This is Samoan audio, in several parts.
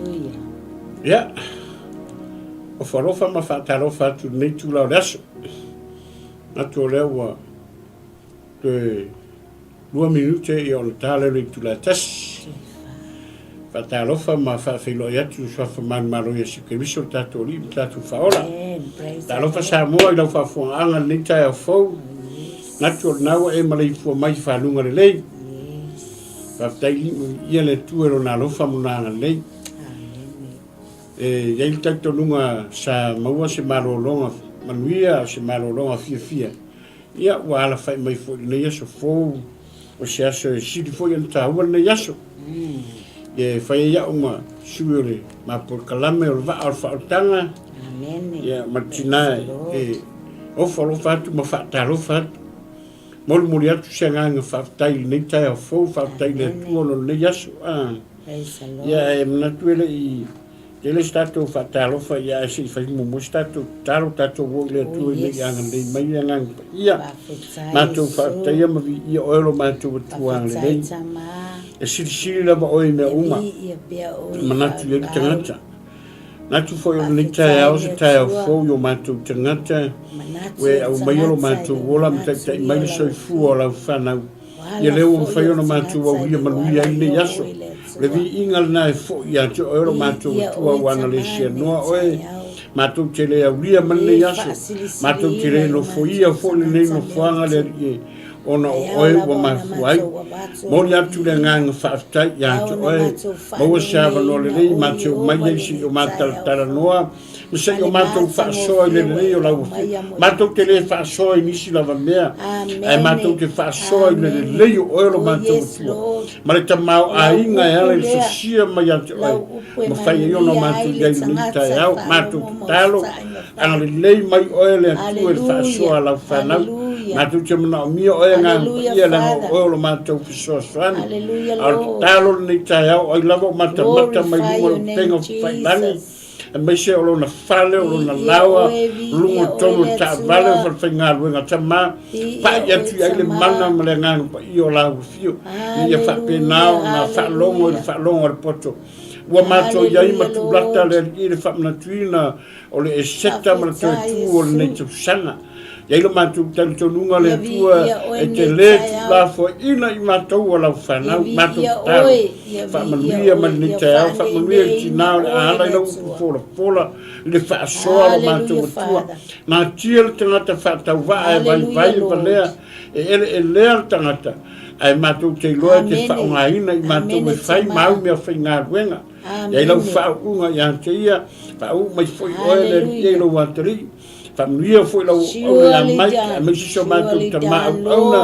Hallelujah. Ia, ofo alofa ma faatalofa atu i lenei itula o le aso. Manatu o lea ua toe 2 minute ia ona ta lea o le itula e tasi. Faatalofa ma faafeiloai atu i le suafa manumalo o Iesu Keriso le tatou Alii ma tatou Faaola. Talofa Samoa i lau faafofogaaga i lenei taeao fou. Manatu o lena ua e maleifua mai i faluga lelei. Faafetai ia le Atua i Lona alofa ma Lona agalelei. E i ai le talitonuga sa maua se malologa manuia, o se malologa fiafia, ia ua alafai mai foi i lenei aso fou, o se aso e sili foi ona taua lenei aso. E fai ai au ma sui o le mapolokalame o le vaa o le faaolataga, ia ma le tina e ofo alofa atu ma faatalofa atu. Molimoli atu se agaga faafetai i lenei taeao fou, faafetai i le Atua ona o lenei aso. Ia e manatu e le i tele se tatou faatalofa, ia ae se i fai muamua se tatou tatalo, tatou o i le Atua ina ia agalelei mai le Agaga Paia. Matou faafetaia ma viia oe lo matou Atua agalelei. E silisili lava oe i mea uma, e manatu i ai le tagata. Manatu foi o lenei taeao se taeao fou i o matou tagata, ua e aumaia lo matou ola ma taitai mai le soifua o lau fanau. Ia lea ua mafai ona matou aulia manuia ai lenei aso. O le viiga lena e foi ia te oe lo matou Atua ua analesia noa oe. Matou te le aulia mai lenei aso, matou te le nofoia foi lenei nofoaga le Alii e, ona o oe ua mafua ai. Momoli atu le agaga faafetai ia te oe, maua se avanoa lelei matou mai ai se i o matalatalanoa ma se i o matou faasoa i le lelei o lau Afioga. Matou te le faasoa i nisi lava mea, ae matou te faasoa i le lelei o oe lo matou Atua, ma le tamaoaiga e ala i le sosia mai ia te oe, ma fai ai ona matou i ai i lenei taeao. Matou tatalo, agalelei mai oe le Atua i le faasoa a lau fanau. Matou te manaomia oe Agaga Paia, leaga o oe o lo matou fesoasoani. A o le tatalo lenei taeao, ai lava o matamata mai luga o le upega fafailagi, aemaise o lona fale, o lona laoa, luga o totonu o le taavale, o falefaigaluega tama, pai atu i ai le mana ma le Agaga Paia o lau afio, ina ia faapena ona faalogo i le faalogo a le poto. Ua matou i ai ma tulata le Alii i le faamanatuina o le Eseta ma le toe tu o lenei tausaga. E i ai lo matou talitonuga le Atua e te lē tuulafoaiina i matou o lau fanau, matou tatalo. Faamanuia mai lenei taeao, faamanuia i le tina o le a ala i lau upu folafola i le faasoa o lo matou Atua. Natia le tagata faatauvaa e vaivai e valea, e eleelea le tagata, ae matou te iloa e te faaaogaina i matou e fai ma au meafaigaluega. E ai lau faauuga ia te ia, faauu mai foi oe le Alii i lou atalii. Faamanuia foi lau auauna ia Mike, aemaise si o matou tama auauna,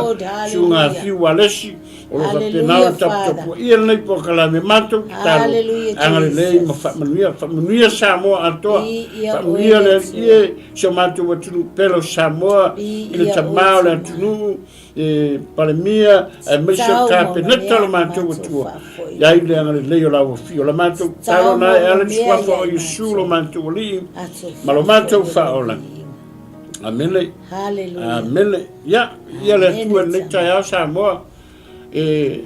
Susuga Fiu Alesi, o lo o faapena ona taputapuaia lenei polokalame. Matou tatalo, agalelei ma faamanuia, faamanuia Samoa atoa, faamanuia le Alii e, si o matou atunuu pele o Samoa, i le tama o le atunuu, e Palemia, aemaise o le Kapeneta o le matou Atua, i ai le agalelei o lau afio. La matou tatalo na e ala i le suafa o Iesu lo matou Alii ma lo matou Faaola. Amene. Amene. Ia, ia le Atua i lenei taeao Samoa, e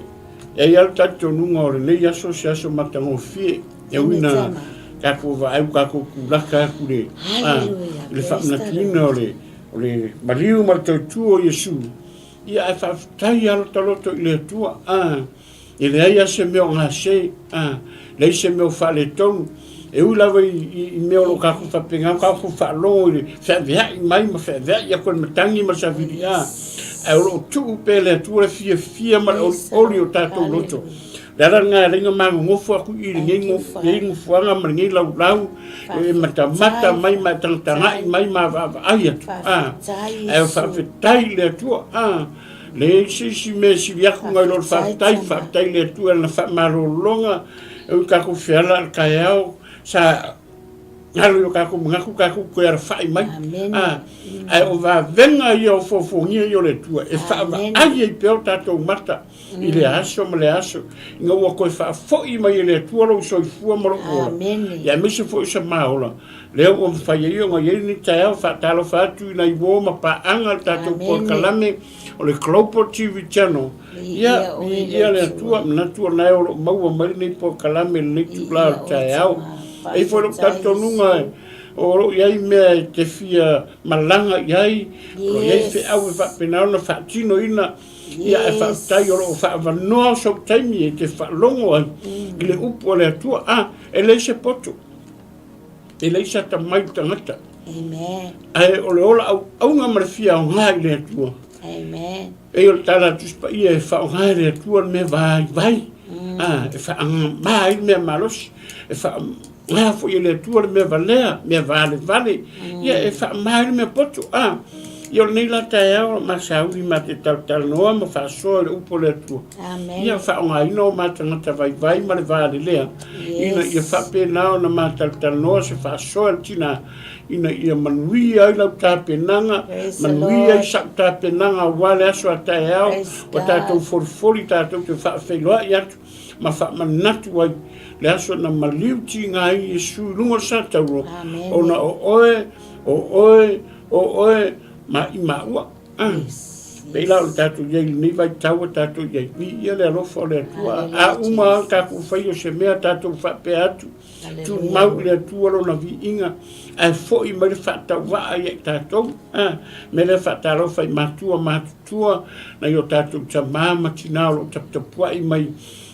e ai lava le talitonuga o lenei aso se aso matagofie, e ui ina tatou vaai ua tatou tulaka atu i le faamanatuina o le O le maliu ma le tautu o Iesu, ia ae faafetai lava lota loto i le Atua, a, e leai lava se mea o gase, a, leai se mea o faaletonu, e ui lava i, i, i mea o lo o tatou faapena ona tatou faalogo i le feaveai mai ma feaveai atu e le matagi ma le savili, a, ae o lo o tuu pea e le Atua le fiafia ma le olioli o tatou loto. O le ala lena e ala ai ona manonofo atu i lenei nofoaga ma lenei laulau e matamata mai ma e tagatagai mai ma vaavaai atu. Ae o faafetai i le Atua. Leai se isi mea e sili atu nai lo le faafetai, faafetai i le Atua i lana faamalologa e ui tatou feala i le taeao sa. Galo i o tatou manatu tatou toe alafai mai. A, ae o vavega ia o fofogia ia o le Atua e faavaai ai pea o tatou mata i le aso ma le aso, ina ua toe faafoi mai e le Atua lou soifua ma lou ola, ia aemaise foi o se maola lea ua mafai ai ona i ai lenei taeao. Faatalofa atu i nai uo ma paaga le tatou polokalame o le Global TV Channel. Ia, viia le Atua, manatu o lena o lo o maua mai lenei polokalame i lenei itula o le taeao. E i ai foi lou talitonuga o lo o i ai mea e te fia malaga i ai, o lo o i ai feau e faapena ona faatinoina, ia ae faafetai o lo o faaavanoa sou taimi e te faalogo ai i le upu a le Atua. A, e leai se poto. E leai se atamai i le tagata. Amen. Ae o le ola auauna ma le fia aoga i le Atua. Amen. E o le tala a Tusi Paia e faaaoga e le Atua le mea vaivai. A, e faaaoga ai le mea malosi. E faaaoga foi e le Atua le mea valea, mea valevale. Ia e faaaoga ai le mea poto. A, ia o lenei la taeao ma sauni ma te talatalanoa ma faasoa i le upu a le Atua. Amen. Ia faaaogaina o ma tagata vaivai ma le valelea, ina ia faapena ona ma talatalanoa se faasoa i le tina, ina ia manuia ai lau tapenaga, manuia ai sa'u tapenaga aua le aso a taeao, ua tatou folifoli tatou te faafeiloai atu ma faamanatu ai le aso na maliu tiga ai Iesu i luga o le satauro, ona o oe, o oe, o oe ma i maua. Pei la o le tatou i ai i lenei vaitau ua tatou i ai, viia le alofa o le Atua. A uma lava tatou faia o se mea tatou faapea atu, tumau i le Atua lona viiga, ae foi mai le faatauvaa ia i tatou. A mea lea faatalofa i matua matutua, nai o tatou tama ma tina o lo o taputapuai mai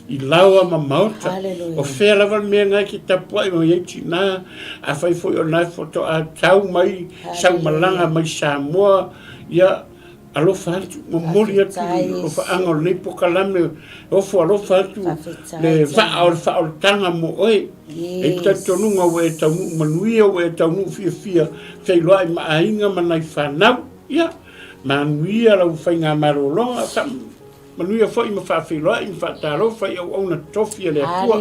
i laoa ma maota. O fea lava le mea na e te tapuai mai ai tina, afai foi o lena e faatoa tau mai sau malaga mai Samoa, ia alofa atu, momoli atu le alofaaga o lenei polokalame, ofo alofa atu le vaa o le faaolataga mo oe. E i talitonuga ua e taunuu manuia, ua e taunuu fiafia, feiloai ma aiga ma nai fanau. Ia, manuia lau faigamalologa, Manuia foi ma faafeiloai ma faatalofa i auauna tofi a le Atua.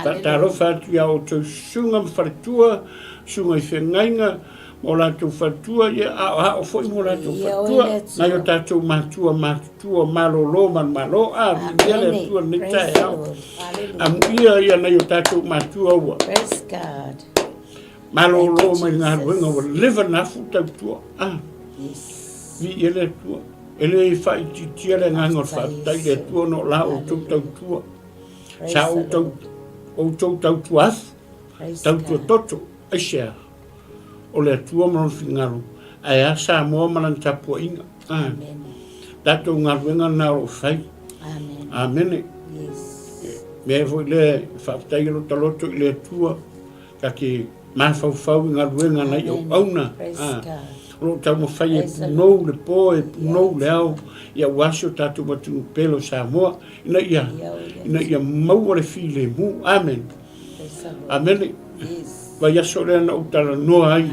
Faatalofa atu ia outou susuga ma faletua, susuga i feagaiga ma o latou faletua, ia aoao foi ma o latou faletua, nai o tatou matua matutua malolo manumalo, a viia le Atua lenei taeao. Amuia ia nai o tatou matua ua malolo mai galuega ua leva na afu tautua. Ah, viia le Atua. E le faaitiitia le agaga o le faafetai i le Atua ona o la outou tautua. Sa outou, outou tautua afu, tautua toto, aisea? O le Atua ma lona finagalo, ae a Samoa ma lana tapuaiga. Ah. Tatou galuega lena o lo o fai. Amene. Mea foi lea, faafetai e lota loto i le Atua. Ta te mafaufau i galuega nai auauna, o lo o taumafai e punou le po, e punou le ao, ia aua si o tatou atunuu pele o Samoa, ina ia, ina ia maua le filemu. Amen. Amene. Vaiaso lea na ou talanoa ai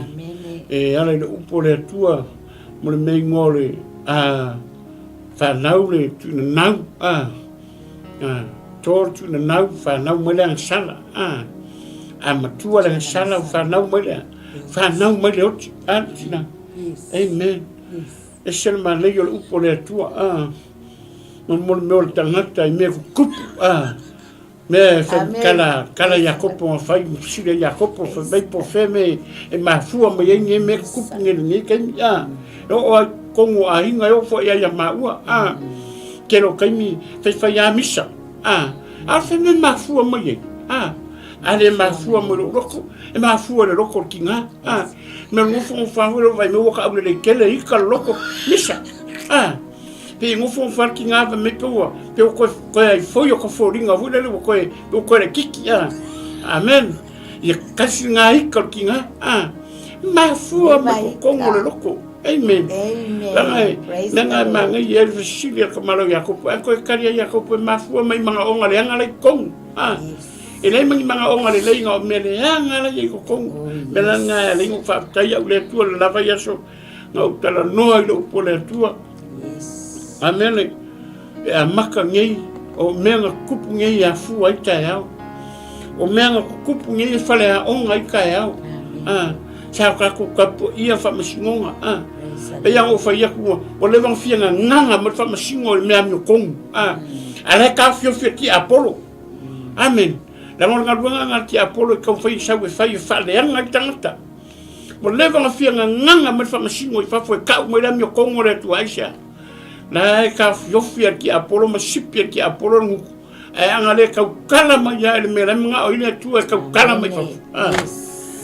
e ala i le upu o le Atua mo le mea igoa o le a fanau le tuinanau. A. A, to le tuinanau, fanau mai le agasala. A, a matua le agasala, fanau mai le, fanau mai le oti. A, le tina. Amen. Ese le manaia o le upu o le Atua. A, mo mo le mea o le tagata i mea kukupu. A, mea e fai kala, kala Iakopo na fai, fesili ai Iakopo, fai mai po o fea mea e mafua mai ai nei mea kukupu nei i lenei taimi. A, e oo lava i totonu o aiga, e oo foi ia maua. A, tele o taimi faifai lava misa. A, a o le mea e mafua mai ai. A, a le mafua mai lou loto, e mafua i le loto o le tiga. A, mea nofonofo lava foi lou vaimea ua taaulelei tele ika le loto, misa. A, pe nofonofo lava le tiga fai mai pe ua, pe ua toe, toe ai foi o ka foliga foi lele ua toe, ua toe laitiiti. A, amen. Ia kasi ngā ika o le tiga. A, mafua mai totonu o le loto. Amen. Leaga e, leaga e manaia ai le fesili a le tamalo Iakopo, ae toe tali ai Iakopo e mafua mai manaoga leaga la i totonu. A, e leai ma ni manaoga lelei na o mea leaga la i ai totonu. Mea la lena e ala ai ona ou faafetai au i le Atua i le lava i aso na ou talanoa i le upu a le Atua. Amene. E amata nei, o mea na tutupu nei e afua ai taeao. O mea na tutupu nei e faleaoga ai taeao. A, sa o tatou tapuaia faamasinoga. A, pei lava ona ou fai atu, ua, ua leva ona fia gagaga mai le faamasino i le mea amiotonu. A, a la e taofiofi e tiapolo. Amene. Leaga o le galuega lena a le tiapolo e taumafai e sau e fai e faaleaga ai le tagata. Ua leva ona fia gagaga mai le faamasino i fafo e tau mai le amiotonu a le Atua. Aisea? La e taofiofi e le tiapolo ma sipi e le tiapolo le gutu. Ae ana le tautala mai lava i le mea la e manao ai le Atua e tautala mai fafo. Ah.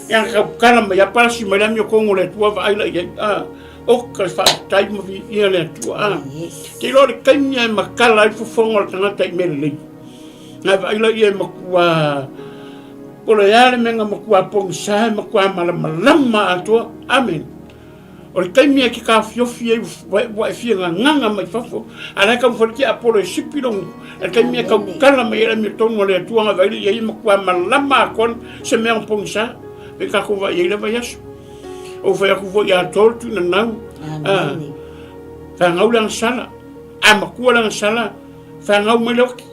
E ana tautala mai lava palasi mai le amiotonu o le Atua vaai la i ai. Ah. Oka le faafetai ma viia le Atua. Ah. Te iloa le taimi e matala ai le fofoga o le tagata i mea lelei. Na vaai la ia e matua po o le a le mea na matua pogisa e matua malamalama atoa. Amene. O le taimi e te taofiofi ai ua e fia gagaga mai fafo, a la e taumafai le tiapolo e sipi lou gutu. O le taimi e tautala mai ai le amiotonu a le Atua na vaai i ai e matua malama atoa se mea na pogisa. Pei tatou vaai ai i lea vaiaso. Ou fai atu foi ia Tol Tuinanau, a, fanau le agasala, a matua le agasala, fanau mai le oti.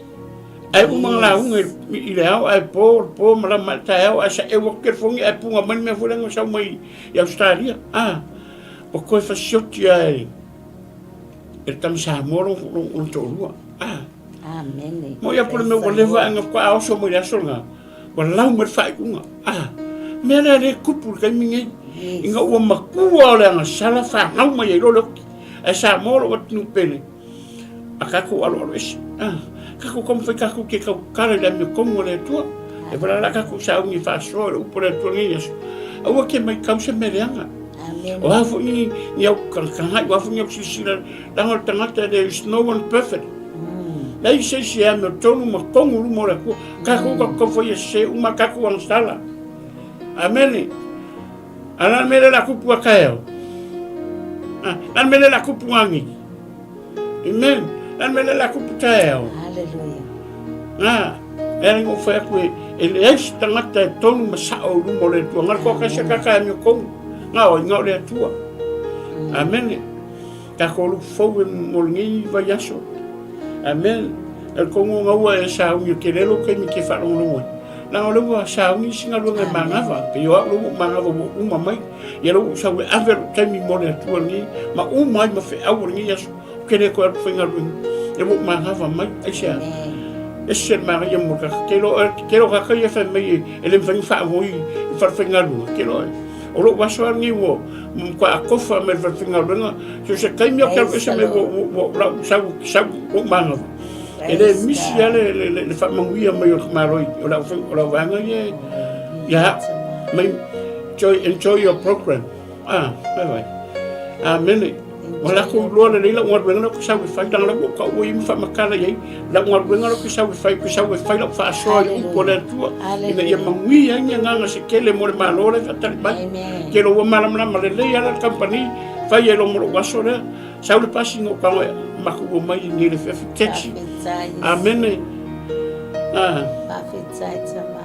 Ae uma na lauga i le ao, ae po, le po malama ai le taeao, ae saeu atu telefoni ae puga mai le mea foi lea na sau mai i Ausetalia. A, ua toe fasioti lava e le tama Samoa lona toalua. A, Amene. Moi atu le mea ua leva ae na faatoa oso mai le aso lena, ua lau mai le faaiuga. A, mea lea lea e tupu i le taimi nei, ina ua matua o le agasala fanau mai ai loa le oti. Ae Samoa o lou atunuu pele, a tatou aloalo ese. Ah, tatou taumafai tatou te tautala i le amiotonu a le Atua. E vala la tatou sauni e faasoa i le upu a le Atua lenei aso. Aua ke maitau se mea leaga. O a foi ni, ni au tagatagai, o a foi ni au silasila, leaga o le tagata, there is no one perfect. Leai se isi e amiotonu ma tonu luma o le Atua. Tatou tatou taumafai e sese uma tatou agasala. Amene. A la le mea lea o le a tupu a taeao? A, la le mea lea o le a tupu nanei? Amen. La le mea lea o le a tupu taeao? Hallelujah. Na, e ala ina ou fai atu e, e leai se tagata e tonu ma sao i luma o le Atua. Na le toatasi a kaka e amiotonu. Na o ai, na o le Atua. Amene. Tatou alu fou e mo lenei vaiaso. Amen. E tonu ona ua e sauni o tele lou taimi e te faalogologo ai. Leaga o lea ua sauni isi galuega e manava, pei o au lea ua ou manava ua uma mai. Ia lea ua ou sau e ave lou taimi mo le Atua lenei, ma uma ai ma feau o lenei aso. Ou te le toe alu faigaluega. Lea ua ou manava mai. Aisea? Ese le manaia mo le tagata. Te iloa, te iloa tagata ia e fai mai e le mafai ona faagoi i falefaigaluega. Te iloa, o lou aso lava lenei ua matua atofa mai le falefaigaluega, so se taimi ou te alu ese mai ua, ua, ua, ua, sau, sau, ua ou manava. E le misi lava le, le, le, le faamanuia mai o le tamaloa i, o le au, o le auvaega ia, ia au. Mai, enjoy, enjoy your program. Ah, vai vai. Amene. Ua latou iloa lelei lau galuega lea ou te sau e fai, leaga la ua ou taua i ai ma faamatala i ai lau galuega lea ou te sau e fai, ou te sau e fai lau faasoa i upu a le Atua, ina ia manuia ai ni agaga se tele mo le Malo lea e faatali mai. Ke lo ua malamalama lelei lava le kamupani, fai ai loa ma lou aso lea, sau le pasi na ou tago e matou omai i nei le afiafi, taxi. Amene. Ah. Faafetai tama.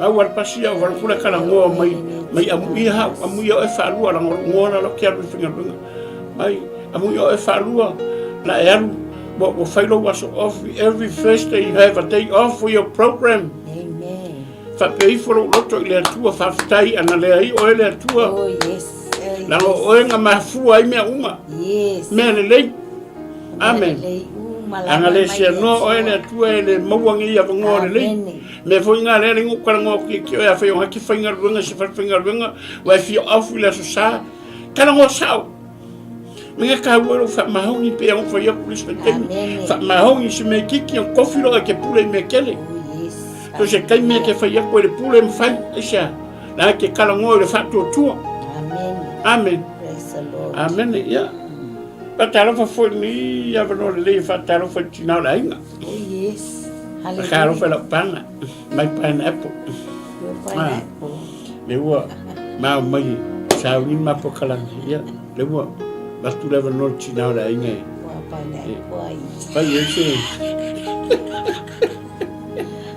Au a le pasi au valu kula kala ngoa mai mai amuia hau amuia o e whaalua la ngolo ngoa la ke alu i faigaluega mai amuia o e whaalua la e alu ua ua fai lou aso off every Thursday you have a day off for your program. Amen. Faapea ifo lou loto i le Atua faafetai ana leai oe le Atua. Oh yes. Oh, Leaga o oe na mafua ai mea uma. Yes. Mea lelei. Amen. Lelei uma Ana lava le mai le seanoa oe le Atua. Atua e le maua nei avanoa lelei. Amene. Mea foi ngā lea lengo kalangoa ki ki oe a whai o haki whaingaluenga se whare whaingaluenga wa e fia off i le aso sa. Kalangoa sao. Me nga ka ua lo whaamahongi pe au whai aku le spetemi. Amene. Whaamahongi se me kiki o kofi lo e ke pule i me kele. Oh yes. So se kai mea ke whai aku e le pule mwhai. Aisea. La ke kalangoa i le whaatuatua. Amen. Amen. Praise the Lord. Amen. Ia. Whaatalofa foi ni avanoa lelei e whaatalofa i tina o le aiga. Oh yes. Hallelujah. Whakaalofa i lau pānga. My pineapple. Your pineapple. Ah, le ua mao mai sauni ma pokalani. Ia, le ua batu le avanoa le tina o le aiga e. Ua pineapple ai. Fai e se.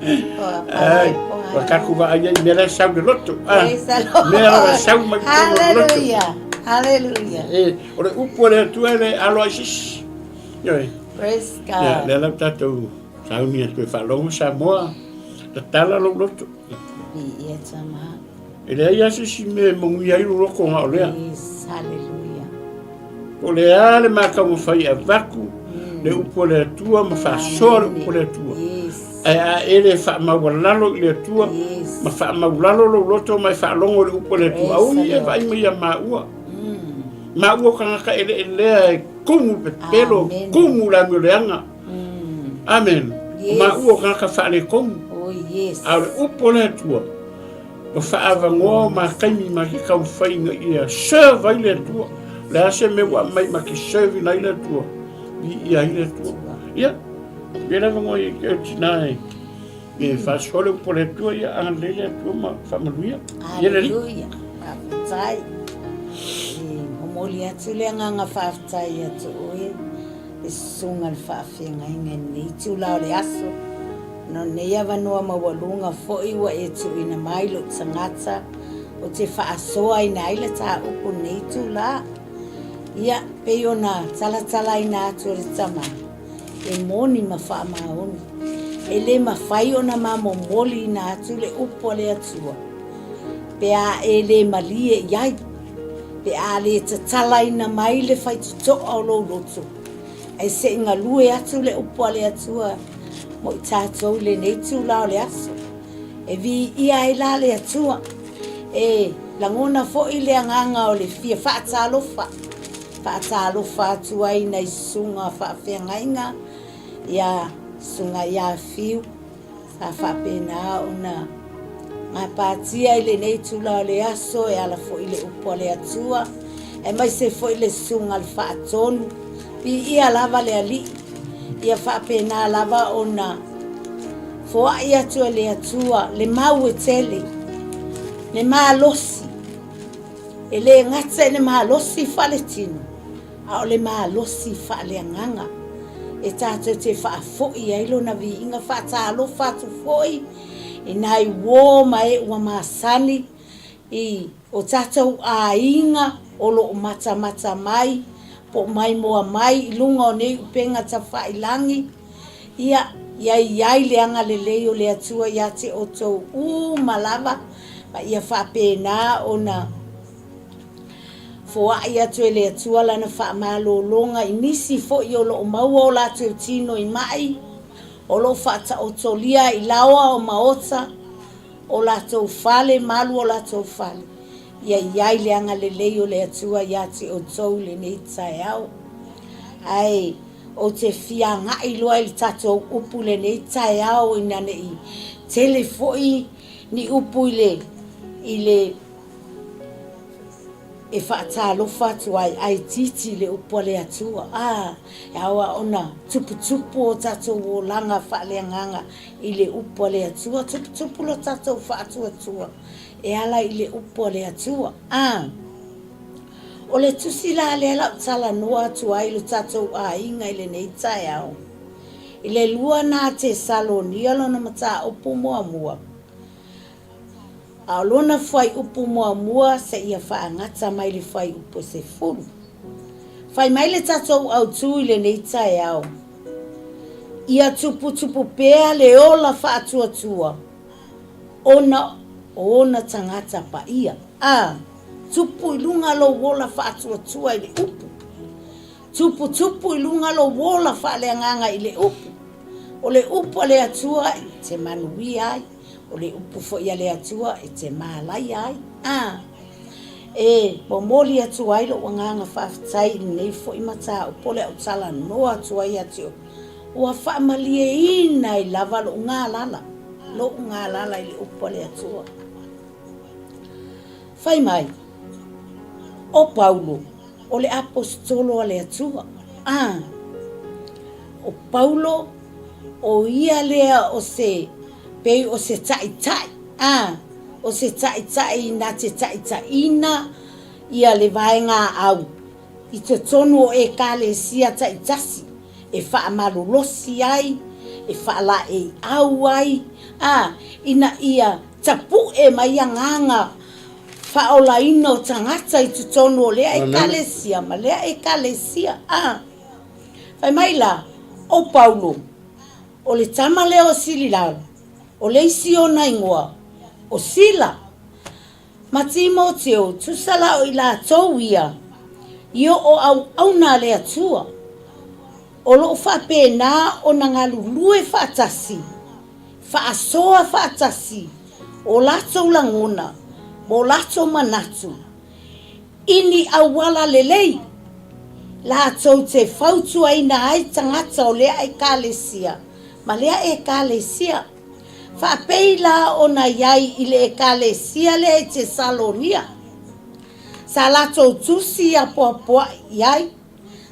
Ua Ai, pineapple ua ai. tatou vaai ai mea la e sau le loto. Ah, Praise the Lord. mea la e sau mai totonu o le loto. Hallelujah. Hallelujah. E, o le upu a le Atua e le alo ai se isi. Ioe. Praise Ia, God. lea la ua tatou sauni atu e faalogo Samoa, tatala lou loto. Viia tama. E leai lava se isi mea e manuia ai lou loto na o lea. Yes, hallelujah. Po o le a le mataumafai e avatu le upu a le Atua ma faasoa le upu a le Atua. Yes. Ae a e le faamaualalo i le Atua Yes. ma faamaulalo lou loto ma e faalogo i le upu a le Atua, Praise aua the ne i e Lord. vaai mai ia maua. Maua o tagata eleelea e kumu i le pepelo, Amen. kumu i le amioleaga. Amen. O Yes. maua o tagata faaletonu. Oh yes. A o le upu a le Atua, ua faaavanoa o ma taimi ma te taumafai ina ia serve ai le Atua. O le a se mea ua aumai ma te serve ina ai le Atua, viia ai le Atua. Ia, ia le avanoa ia te oe tina e, e faasoa le upu a le Atua, ia agalelei le Atua ma faamanuia. Ia le Alii. Hallelujah. Faafetai. E momoli atu le agaga faafetai ia te oe le susuga i le faafeagaiga i lenei itula o le aso. No lenei avanoa maualuga foi ua e tuuina mai lou tagata ou te faasoaina ai le mataupu i lenei itula. Ia, pei ona talatalaina atu e le tama, e moni ma faamaoni. E le mafai ona ma momoliina atu le upu a le Atua pe a e le malie i ai, pe a le tatalaina mai le faitotoa o lou loto. Ae se i galue atu le upu a le Atua mo i tatou i lenei itula o le aso. E viia ai la le Atua. E lagona foi le agaga o le fia faatalofa, faatalofa atu ai i nai susuga faafeagaiga ia Susuga ia Fiu, Sa faapena ona gapatia i lenei itula o le aso e ala foi i le upu a le Atua, aemaise foi le susuga a le Faatonu. Viia lava le Alii, ia faapena lava ona foai atu e le Atua le mau e tele, le malosi, e le gata i le malosi faaletino, a o le malosi faaleagaga e tatou te faafoi ai lona viiga faatalofa atu foi i nai uo ma e ua masani i o tatou aiga o lo o matamata mai po o maimoa mai i luga o nei upega tafailangi. Ia, ia i ai le agalelei o le Atua ia te outou uma lava, ma ia faapena ona Foai atu e le Atua lana faamalologa i nisi foi o lo o maua o latou tino i maʻi, o lo o faataotolia i laoa o maota o latou fale malu o latou fale. Ia i ai le agalelei o le Atua ia te outou i lenei taeao. Ae ou te fia agai loa i le tatou upu i lenei taeao ina ne i tele foi ni upu i le, i le, E faatalofa atu ai, a itiiti i le upu a le Atua, a, e ao a ona tuputupu o tatou olaga faaleagaga i le upu a le Atua, tuputupu lo tatou faatuatua e ala i le upu a le Atua. A, o le tusi la lea la ou talanoa atu ai i lo tatou aiga i lenei taeao, i le lua na Tesalonia lona mataupu muamua, A o lona fuaiupu muamua seia faagata mai le fuaiupu e 10. Fai mai le tatou autu i lenei taeao, Ia tuputupu pea le ola faatuatua ona o ona tagata paia. A, tupu i luga lou ola faatuatua i le upu. Tuputupu i luga lou ola faaleagaga i le upu. O le upu a le Atua e te manuia ai. O le upu foi a le Atua e te malaia ai. A, e momoli atu ai lou agaga faafetai i lenei foi mataupu o le a ou talanoa atu ai ia te oe. Ua faamalieina ai lava lou galala, lou galala i le upu a le Atua. Fai mai, ʻO Paulo, o le Aposetolo a le Atua. A, ʻo Paulo, ʻo ia lea o se, pei o se taʻitaʻi, a, ʻo se taʻitaʻi na te taʻitaʻina ia le vaega au i totonu o ʻEkalesia taitasi e faamalolosi ai, e faalaeiau ai, a, ina ia tapuʻe mai agaga faaolaina o tagata i totonu o lea ʻEkalesia ma lea ʻEkalesia, a. Fai mai la, ʻO Paulo, ʻo le tama lea o Sililao, ʻo le isi ona igoa, ʻo Sila. ma Timoteo, tusa la o i latou ia i oo auauna a le Atua, o lo o faapena ona galulue faatasi, faasoa faatasi o latou lagona ma o latou manatu i ni auala lelei latou te fautuaina ai tagata o lea Ekalesia ma lea Ekalesia. Faapei la ona i ai i le Ekalesia lea i Tesalonia, sa latou tusi apoapoaʻi i ai,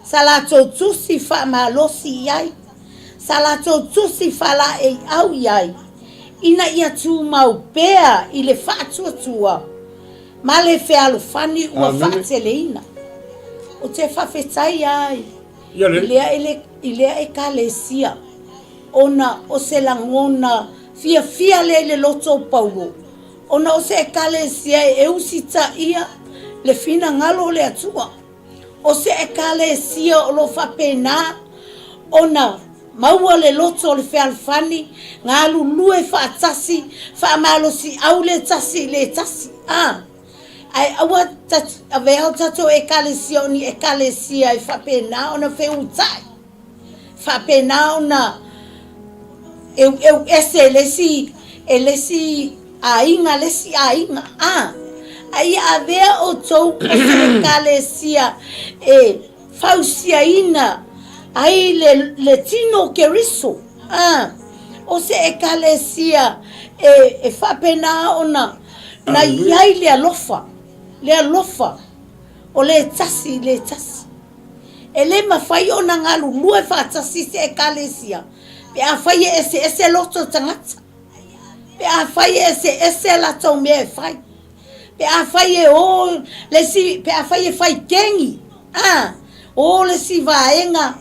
sa latou tusi faamalosi i ai, sa latou tusi faalaeiau i ai, ina ia tumau pea i le faatuatua ma le fealofani ua faateleina. Ou te faafetai ai i lea Ekalesia ona o se lagona fiafia lea i le loto o Paulo, ona o se Ekalesia e usitaia le finagalo o le Atua. O se Ekalesia o lo o faapena ona maua le loto o le fealofani, galulue faatasi, faamalosiau le tasi i le tasi. A! Ae aua avea o tatou Ekalesia o ni Ekalesia e faapena ona feuta'i, faapena ona eueu ese e le isi, e le isi aiga le isi aiga, a! A ia avea outou o se Ekalesia e fausiaina ai le, le tino o Keriso, a! O se Ekalesia e, e faapena ona na i ai le alofa, le alofa o le tasi i le tasi. E le mafai ona galulue faatasi se Ekalesia pe afai e eseese loto o tagata, pe afai e eseese a latou mea e fai, pe afai e o le isi, pe afai e fai kegi, a, o le isi vaega,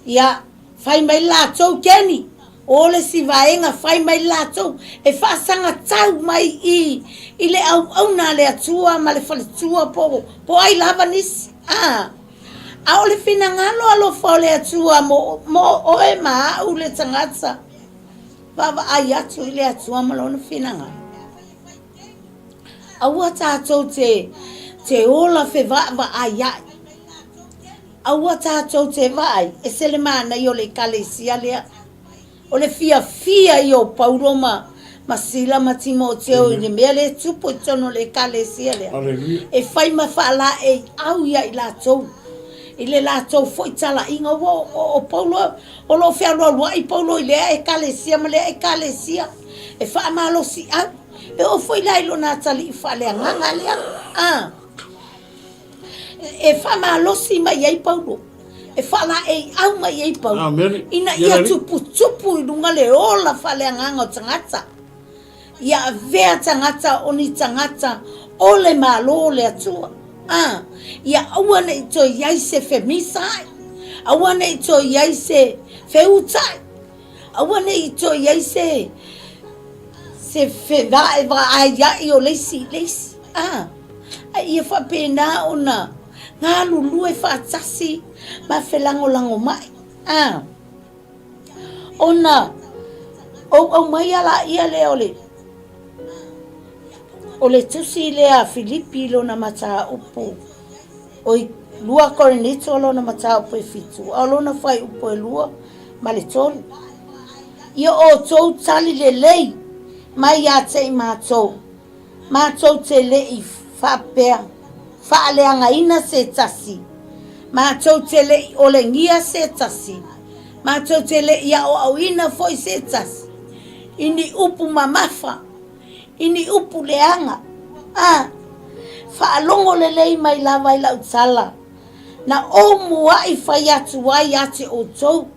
ia, fai mai le latou keni, o le isi vaega fai mai le latou, e faasagatau mai i i le auauna a le Atua ma le faletua po o ai lava nisi, a. A o le finagalo alofa o le Atua mo, mo oe ma au le tagata, vaavaai atu i le Atua ma lona finagalo. Aua tatou te, te ola fevaavaaia'i. Aua tatou te vaai, ese le manaia o le Ekalesia lea. O le fiafia ia o Paulo ma, ma Sila ma Timoteo i le mea lea e tupu i totonu o le Ekalesia lea. E fai ma faalaeiau ia i latou, i le latou foi talaiga. Ua o, o, o Paulo, o lo o fealualuai Paulo i lea Ekalesia ma lea Ekalesia, e faamalosiau. E oo foi la i lona atalii faaleagaga lea. A. E faamalosi mai ai Paulo, e faalaeiau mai ai Paulo, ina ia tuputupu i luga le ola faaleagaga o tagata, ia avea tagata o ni tagata o le Malo o le Atua. A, ia aua ne i toe i ai se femisaai, aua ne i toe i ai se feuta'i, Aua ne i toe i ai se se fevaevaeaia'i o le isi i le isi, a, a ia faapena ona galulue faatasi ma felagolagomai, a, ona ou aumaia laia lea o le o le tusi lea a Filipi i lona mataupu. Oi, 2 Korinito lona mataupu e fitu, a o lona fuaiupu e lua ma le tolu. Ia outou tali lelei mai ia te i matou, matou te le i faapea faaleagaina se tasi, matou te le i olegia se tasi, matou te le i aoaoina foi se tasi i ni upu mamafa, I ni upu leaga, a faalogo lelei mai lava i lau tala, na ou muaʻi fai atu ai ia te outou,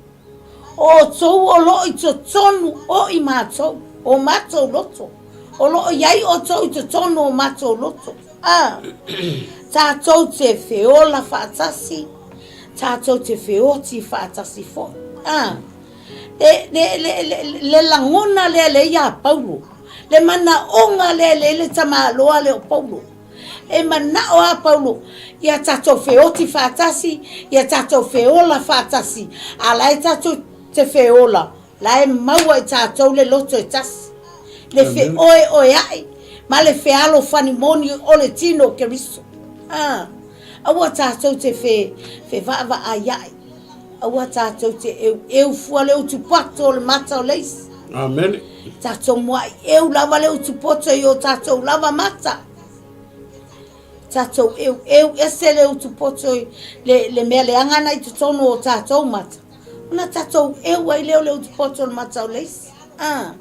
o outou o lo o i totonu o i matou, o matou loto, o lo o i ai outou i totonu o matou loto, a tatou te feola faatasi, tatou te feoti faatasi foi, a. Le, le, le, le, le lagona lea le iā Paulo, le manaoga lea le le tamaloa lea o Paulo. E manao a Paulo ia tatou feoti faatasi, ia tatou feola faatasi, a la e tatou te feola, la e maua i tatou le loto e tasi, le feoeoeaʻi. ma le fealofani moni o le tino o Keriso. A, aua tatou te fe, fevaavaaia'i, aua tatou te eueu fua le utu poto o le mata o le isi. Amene. Tatou mua'i eu lava le utu poto i o tatou lava mata. Tatou eueu ese le utu poto i le, le mea leaga na i totonu o tatou mata. Ona tatou eu ai lea o le utu poto o le mata o le isi. A.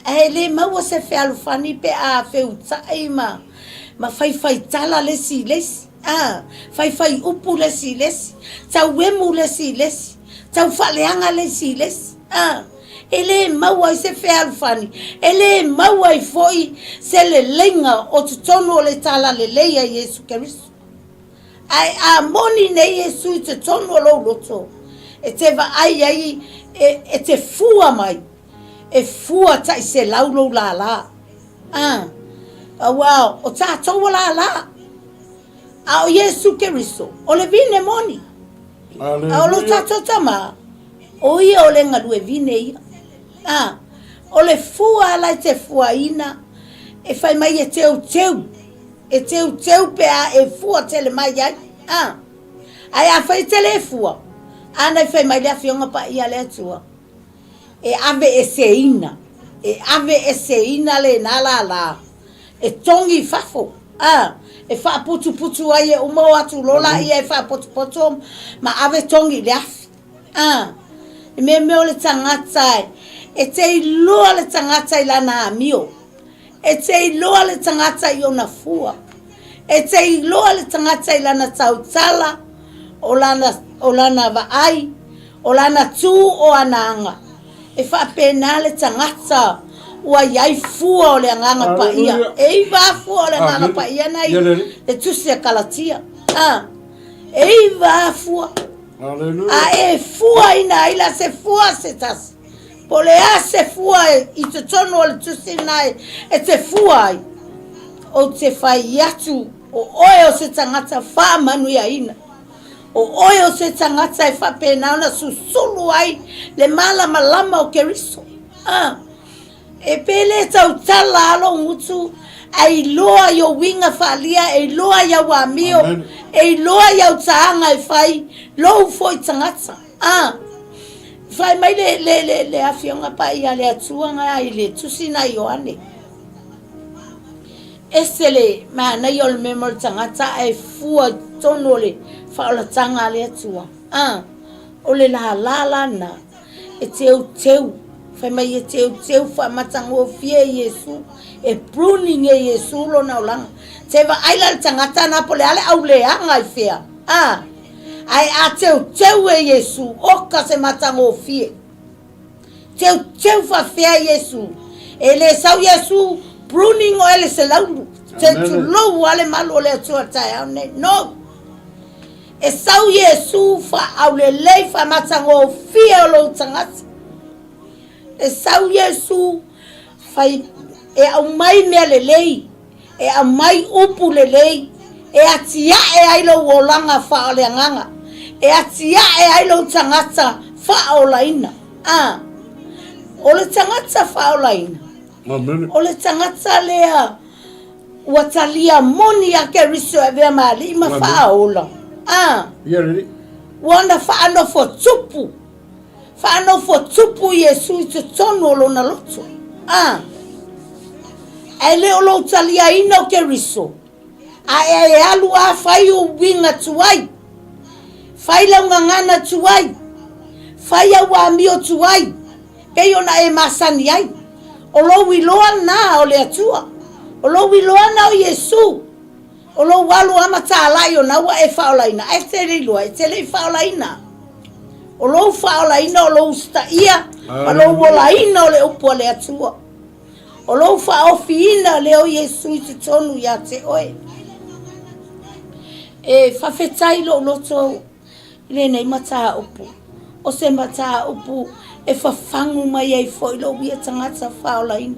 Ae le maua se fealofani pe a feuta'i ma ma faifaitala le isi i le isi, a, faifai upu le isi i le isi, tauemu le isi i le isi, taufaaleaga le isi i le isi, a. E le maua ai se fealofani, e le maua ai foi se leleiga o totonu o le Talalelei a Iesu Keriso. Ae a moni nei Iesu i totonu o lou loto, e te vaai ai e, e te fua mai, e fua taiselau lou lālā. A, auā o tātou a lālā. A o Iesu Keriso, o le vine moni. A o lo tātou Tama, o ia o le galue vine ia. A, o le fua ala e te fuaina, e fai mai e teuteu, e teuteu pe a e fua tele mai ai. A, ae afai e te le fua, ana i fai mai le Afioga Paia a le Atua, e aveeseina, e aveeseina lena lālā, e togi i fafo, ā, e faaputuputu ai e uma o atu loa laia e faapotopoto ma ave togi i le afi. Ā, i mea mea o le tagata e te iloa le tagata i lana amio. E te iloa le tagata i ona fua. E te iloa le tagata i lana tautala, o lana, o lana vaai, o lana tū o ana aga. E faapena le tagata ua i ai fua o le Agaga Paia. E iwa fua o le Agaga Paia na i le Tusi a Kalatia. A, e iwa fua. A e fuaina ai la se fua se tasi. Po o le a se fua i totonu o le tusi lena e te fua ai, ou te fai atu o oe o se tagata faamanuiaina. O oe o se tagata e faapena ona susulu ai le malamalama o Keriso. A, e pe le tautala a lou gutu, ae iloa i ou uiga faaalia, e iloa i au amio, e iloa i au taaga e fai lou foi tagata. A, fai mai le, le, le, le Afioga Paia a le Atua na i le Tusi na Ioane. Ese le manaia o le mea mo le tagata ae fua i totonu o le faaolataga a le Atua. A, o le lālā la na e teuteu, fai mai e teuteu faamatagofie e Iesu, e pruning e Iesu lona olaga. Te vaai la le tagata na po o le a le auleaga i fea. A, Ae a teuteu e Iesu, oka se matagofie. Teuteu faafefea Iesu. E le sau Iesu pruning oe le selaulu. Te tulou a le malu o le Atua taeao nei. No! E sau Iesu faaaulelei faamatagofie o lou tagata. E sau Iesu fai e aumai mea lelei, e aumai upu lelei, e atiae ai lou olaga faaoleagaga, e atiae ai lou tagata faaolaina. A, o le tagata faaolaina, o le tagata lea ua talia moni a Keriso e avea ma alii ma faaola. A, ua na faanofo tupu Faanofo tupu Iesu i totonu o lona loto. A. Ae le o lou taliaina o Keriso, a e e alu a fai ou uiga tuai, fai lau gagana tuai, fai au amio tuai, pei ona e masani ai. O lou iloa lena o le Atua. O lou iloa lena o Iesu. O lou alu a mataalai ona ua e faaolaina, ae te le iloa, e te le i faaolaina. O lou faaolaina o lou usitaia ma lou olaina o le upu a le Atua. O lou faaofiina lea o Iesu i totonu ia te oe. E faafetai lou loto i lenei mataupu. O se mataupu e fafagu mai ai foi lou ia tagata faaolaina.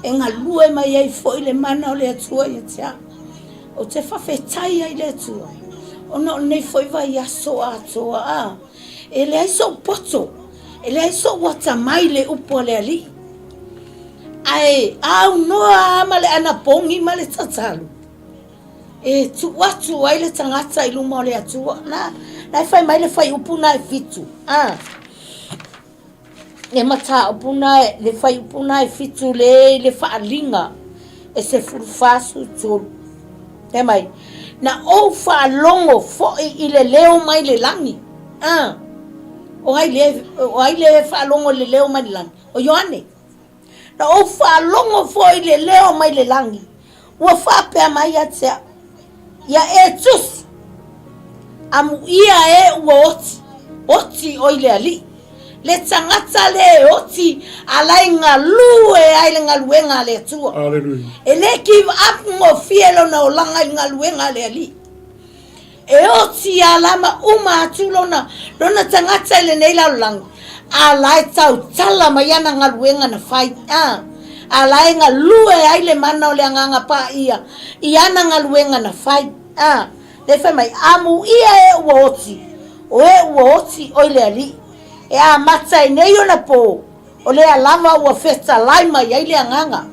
E galue mai ai foi le mana o le Atua ia te au. Ou te faafetai ai i le Atua, ona o lenei foi vaiaso atoa, a, e leai sou poto, e leai sou atamai i le upu a le Alii. Ae aunoa lava ma le anapogi ma le tatalo e tuu atu ai le tagata i luma o le Atua. Na, na e fai mai le fuaiupu na e fitu, a. Le mataupu na e, le fuaiupu na e fitu le i le faaliga e 43. Fai mai, na ou faalogo foi i le leo mai le lagi. A. O ai le, o ai le faalogo i le leo mai le lagi? O Ioane. Na ou faalogo foi i le leo mai le lagi, ua faapea mai ia te au, Ia e tusi, amuia e ua oti, oti oi le Alii, le tagata le e oti a la e galue ai le galuega a le Atua. E le give up gofie lona olaga i le galuega a le Alii. E oti a la ma uma atu lona, lona tagata i lenei lalolagi, a la e tautala mai ana galuega na fai, a, a la e galue ai le mana o le Agaga Paia i ana galuega na fai, a. Lea fai mai, Amuia e ua oti, o e ua oti oi le Alii, e amata ai nei ona po, o lea lava ua fetalai mai ai le Agaga.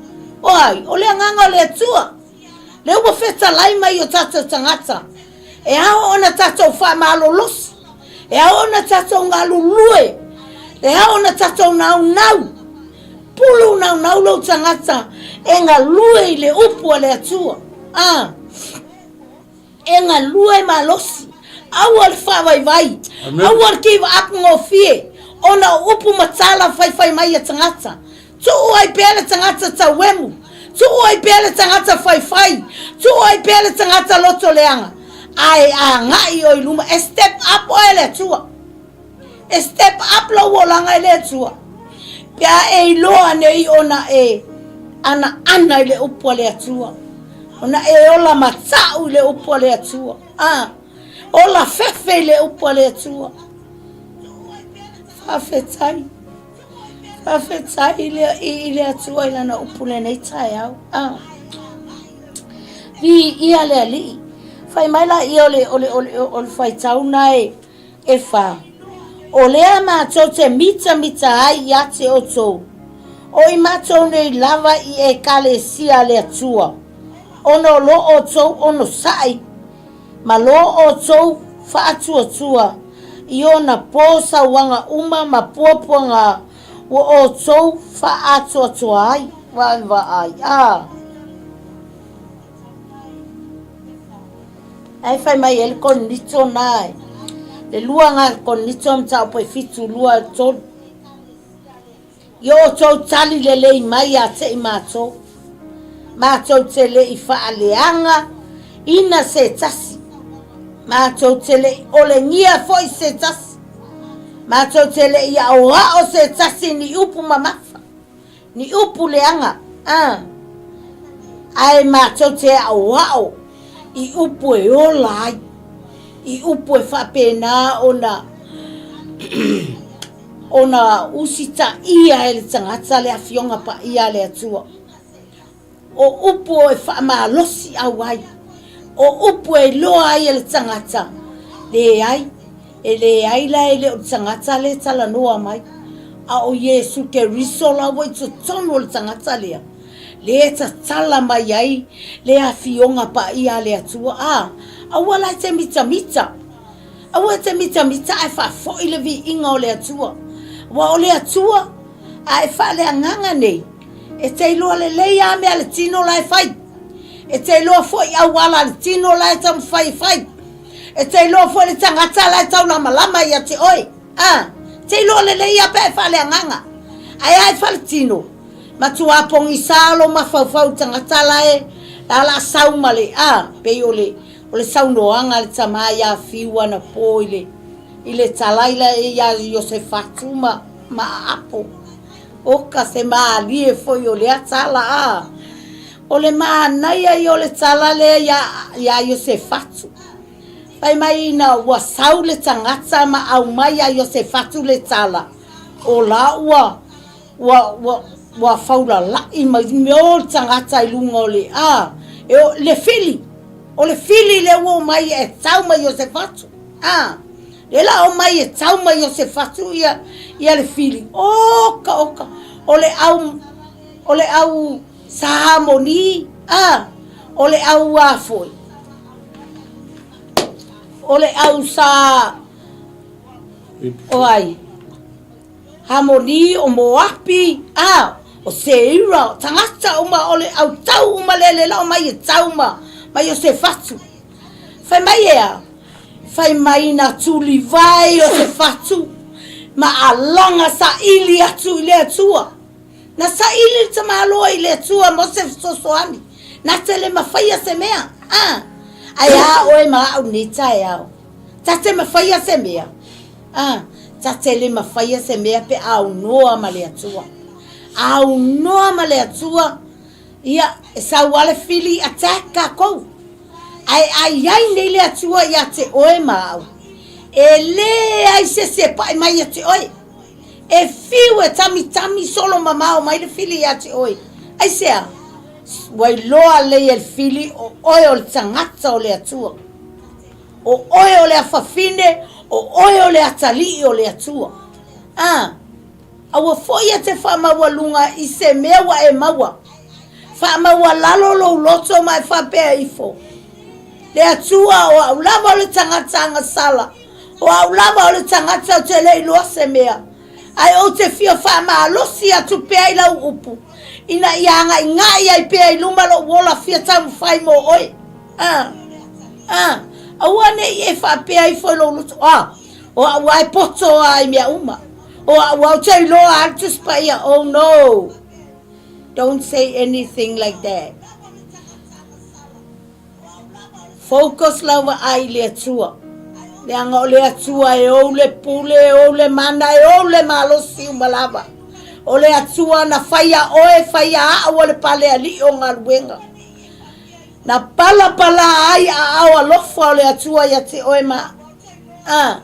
O ai? O le Agaga o le Atua. Lea ua fetalai mai o tatou tagata, e ao ona tatou faamalolosi, e ao ona tatou galulue, e ao ona tatou naunau, pulu naunau lou tagata e galue i le upu a le Atua. A, e galue malosi, aua le faavaivai, aua le give up gofie, ona o upu ma tala faifai mai a tagata. Tuu ai pea le tagata tauemu, tuu ai pea le tagata faifai, tuu ai pea le tagata loto leaga, ae agai oe i luma, e step up oe e le Atua. E step up lou olaga e le Atua. Pe a e iloa nei ona e anaana i le upu a le Atua, ona e ola matau i le upu a le Atua. Ah, ola fefe i le upu a le Atua. Faafetai. Faafetai i le, i le Atua i lana upu lenei taeao. Ah. Viia le Alii. Fai mai la ia o le, o le, o le, o le faitau na e, e wha. O lea mātou te mitamita ai ia te outou. O i mātou nei lava i ekalesia a le Atua. Ona o lo outou onosai Ma lo outou faatuatua i ona po sauaga uma ma puapuaga ua outou faaatoatoa ai. Vaai, a. Ae fai mai ai le Korinito na e, le lua nga Korinito mataupu e fitu lua tolu. I outou tali lelei mai ia te i matou, matou te le i faaleaga ina se tasi, matou te le i olegia foi se tasi, matou te le i aoao se tasi ni upu mamafa, ni upu leaga, a, ae matou te aoao i upu e ola ai, i upu e faapena ona Ona usitaia e le tagata le Afioga Paia a le Atua. O upu e faamalosiau ai, o upu e iloa ai e le tagata, leai, e leai la e le o le tagata lea e talanoa mai, a o Iesu Keriso la ua i totonu o le tagata lea, lea e tatala mai ai le Afioga Paia a le Atua. A, aua la e te mitamita. Aua e te mitamita ae faafoi le viiga o le Atua. Aua o le Atua, a e faaleagaga nei, e te iloa lelei lava mea a le tino la e fai. E te iloa foi auala a le tino la e taumafai e fai. E te iloa foi le tagata la e taulamalama ia te oe. A, te iloa lelei lava pe a e faaleagaga. Ae a e faletino, matua pogisa lou mafaufau i le tagata la e la sau ma le, a, pei o le, O le saunoaga a le tama ia Fiu anapo i le i le tala ila ia Iosefatu ma ma Aapo. Oka se malie foi o lea tala a. O le manaia ia o le tala lea ia ia Iosefatu. Fai mai ina ua sau le tagata ma aumai ia Iosefatu le tala, o la ua Ua, ua, ua faulala'i mai mea o le tagata i luga o le, a, e o, le fili, o le fili lea ua omai e tau mai Iosefatu, a, lea la omai e tau mai Iosefatu ia, ia le fili, oka, oka, o le au, O le au sa Hamoni, a, o le au a foi? O le au sa, o ai? Hamoni, o Moapi, a, o Seira, o tagata uma, o le au tau uma lele lao mai e tau ma, ma Iosefatu. Fai mai e a? Fai mai na tulivae Iosefatu ma alaga saili atu i le Atua. Na saili le tamaloa i le Atua mo se fesoasoani, na te le mafaia se mea. A, ae a oe ma au nei taeao? Ta te mafaia se mea? A, ta te le mafaia se mea pe aunoa ma le Atua. Aunoa ma le Atua, ia, e sau lava le fili attack takou. Ae a i ai nei le Atua ia te oe ma au, e leai se isi e paʻi mai ia te oe. E fiu e tamitami solo mamao mai le fili ia te oe. Aisea? Ua iloa lelei e le fili o oe o le tagata o le Atua. O oe o le afafine, o oe o le atalii o le Atua. A, aua foi e te faamaualuga i se mea ua e maua. Faamaualalo lou loto ma e faapea ifo, Le Atua, o au lava o le tagata agasala, o au lava o le tagata ou te le iloa se mea, ae ou te fia faamalosi atu pea i lau upu, ina ia agaigai ai pea i luma lou ola fia taumafai mo oe. A, a, aua ne i e faapea ifo i lou loto, A, o au lava e poto lava i mea uma, o au lava ou te iloa lava le Tusi Paia. Oh, no! Don't say anything like that. Focus lau vaai i le Atua. Leaga o le Atua e ou le pule, e ou le mana, e ou le malosi uma lava. O le Atua na faia oe, faia au o le pale alii o galuega. Na palapala ai aao alofa o le Atua ia te oe ma a.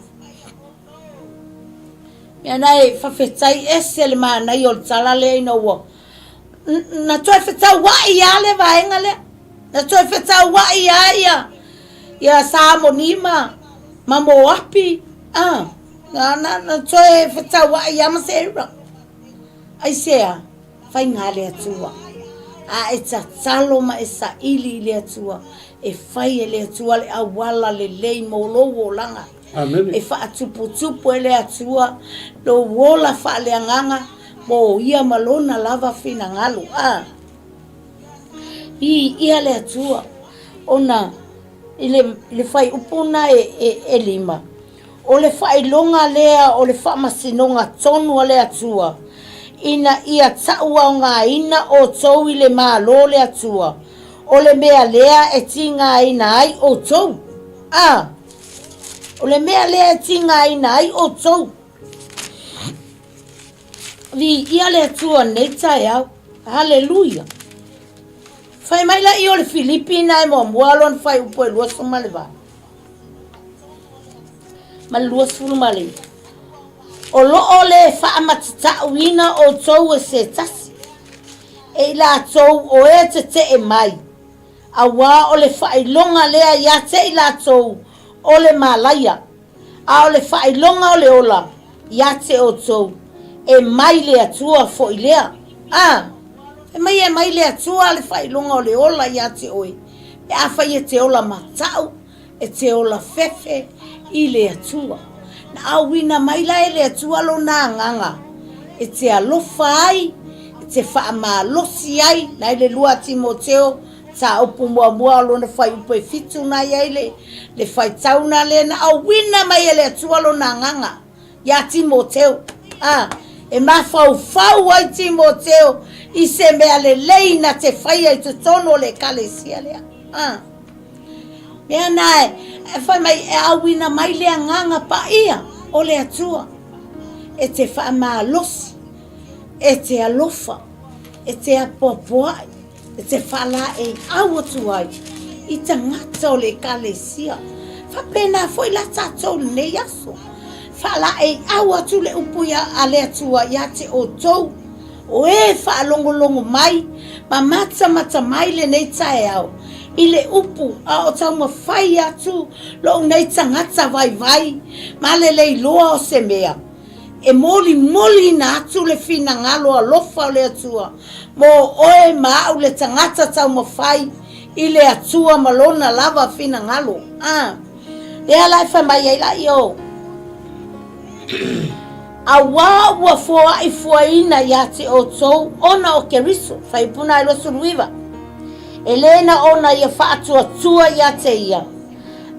Mea na e fafetai ese le manaia o le tala lea ina ua na toe fetauai lava le vaega lea. Na toe fetauai lava ia ia Samoni ma ma Moapi, a, na, na, na toe fetauai lava ma Seira. Aisea? Faiga a le Atua. A e tatalo ma e saili i le Atua, e fai e le Atua le auala lelei mo lou olaga. Amene. E faatuputupu e le Atua lou ola faaleagaga mo ia ma lona lava finagalo. A. Viia le Atua, ona i le, i le fuaiupu na e, e, e lima, o le faailoga lea o le faamasinoga tonu a le Atua, ina ia tauaogaina outou i le Malo o le Atua, o le mea lea e tigaina ai outou. A. O le mea lea e tigaina ai outou. Viia le Atua nei taeao. Haleluia. Fai mai la i o le Filipi na e muamua lona fuaiupu e 28 ma le 29. O lo o le faamatitauina outou e se tasi, e i latou o e tetee mai, Auā o le faailoga lea ia te i latou o le malaia, a o le faailoga o le ola ia te outou, e mai le Atua foi lea. A! Fai mai e mai le Atua le faailoga o le ola ia te oe, pe afai e te ola matau, E te ola fefe i le Atua. Na auina mai la e le Atua lona agaga e te alofa ai, e te faamalosi ai, na i le 2 Timoteo, mataupu muamua o lona fuaiupu e fitu na i ai le, le faitauna lea na auina mai e le Atua lona agaga. iā Timoteo, ā, e mafaufau ai Timoteo i se mea lelei na te faia i totonu o le ekalesia lea. Ā, mea na e, e fai mai e auina mai le agaga paia o le Atua, e te faamalosi, e te alofa, e te apoapoai, E te faalaeiau atu ai i tagata o le Ekalesia. Faapena foi la tatou i lenei aso. Faalaeiau atu le upu ia a le Atua ia te outou, o e faalogologo mai ma matamata mai lenei taeao i le upu a o taumafai atu lou nei tagata vaivai ma le leiloa o se mea. E molimoliina atu le finagalo alofa o le Atua mo oe ma au le tagata taumafai i le Atua ma Lona lava finagalo. A Lea la e fai mai ai la ia o Auā ua foaʻi fuaina iā te outou ona o Keriso, Faipuna e 29, e lē na ona ia faatuatua iā te ia,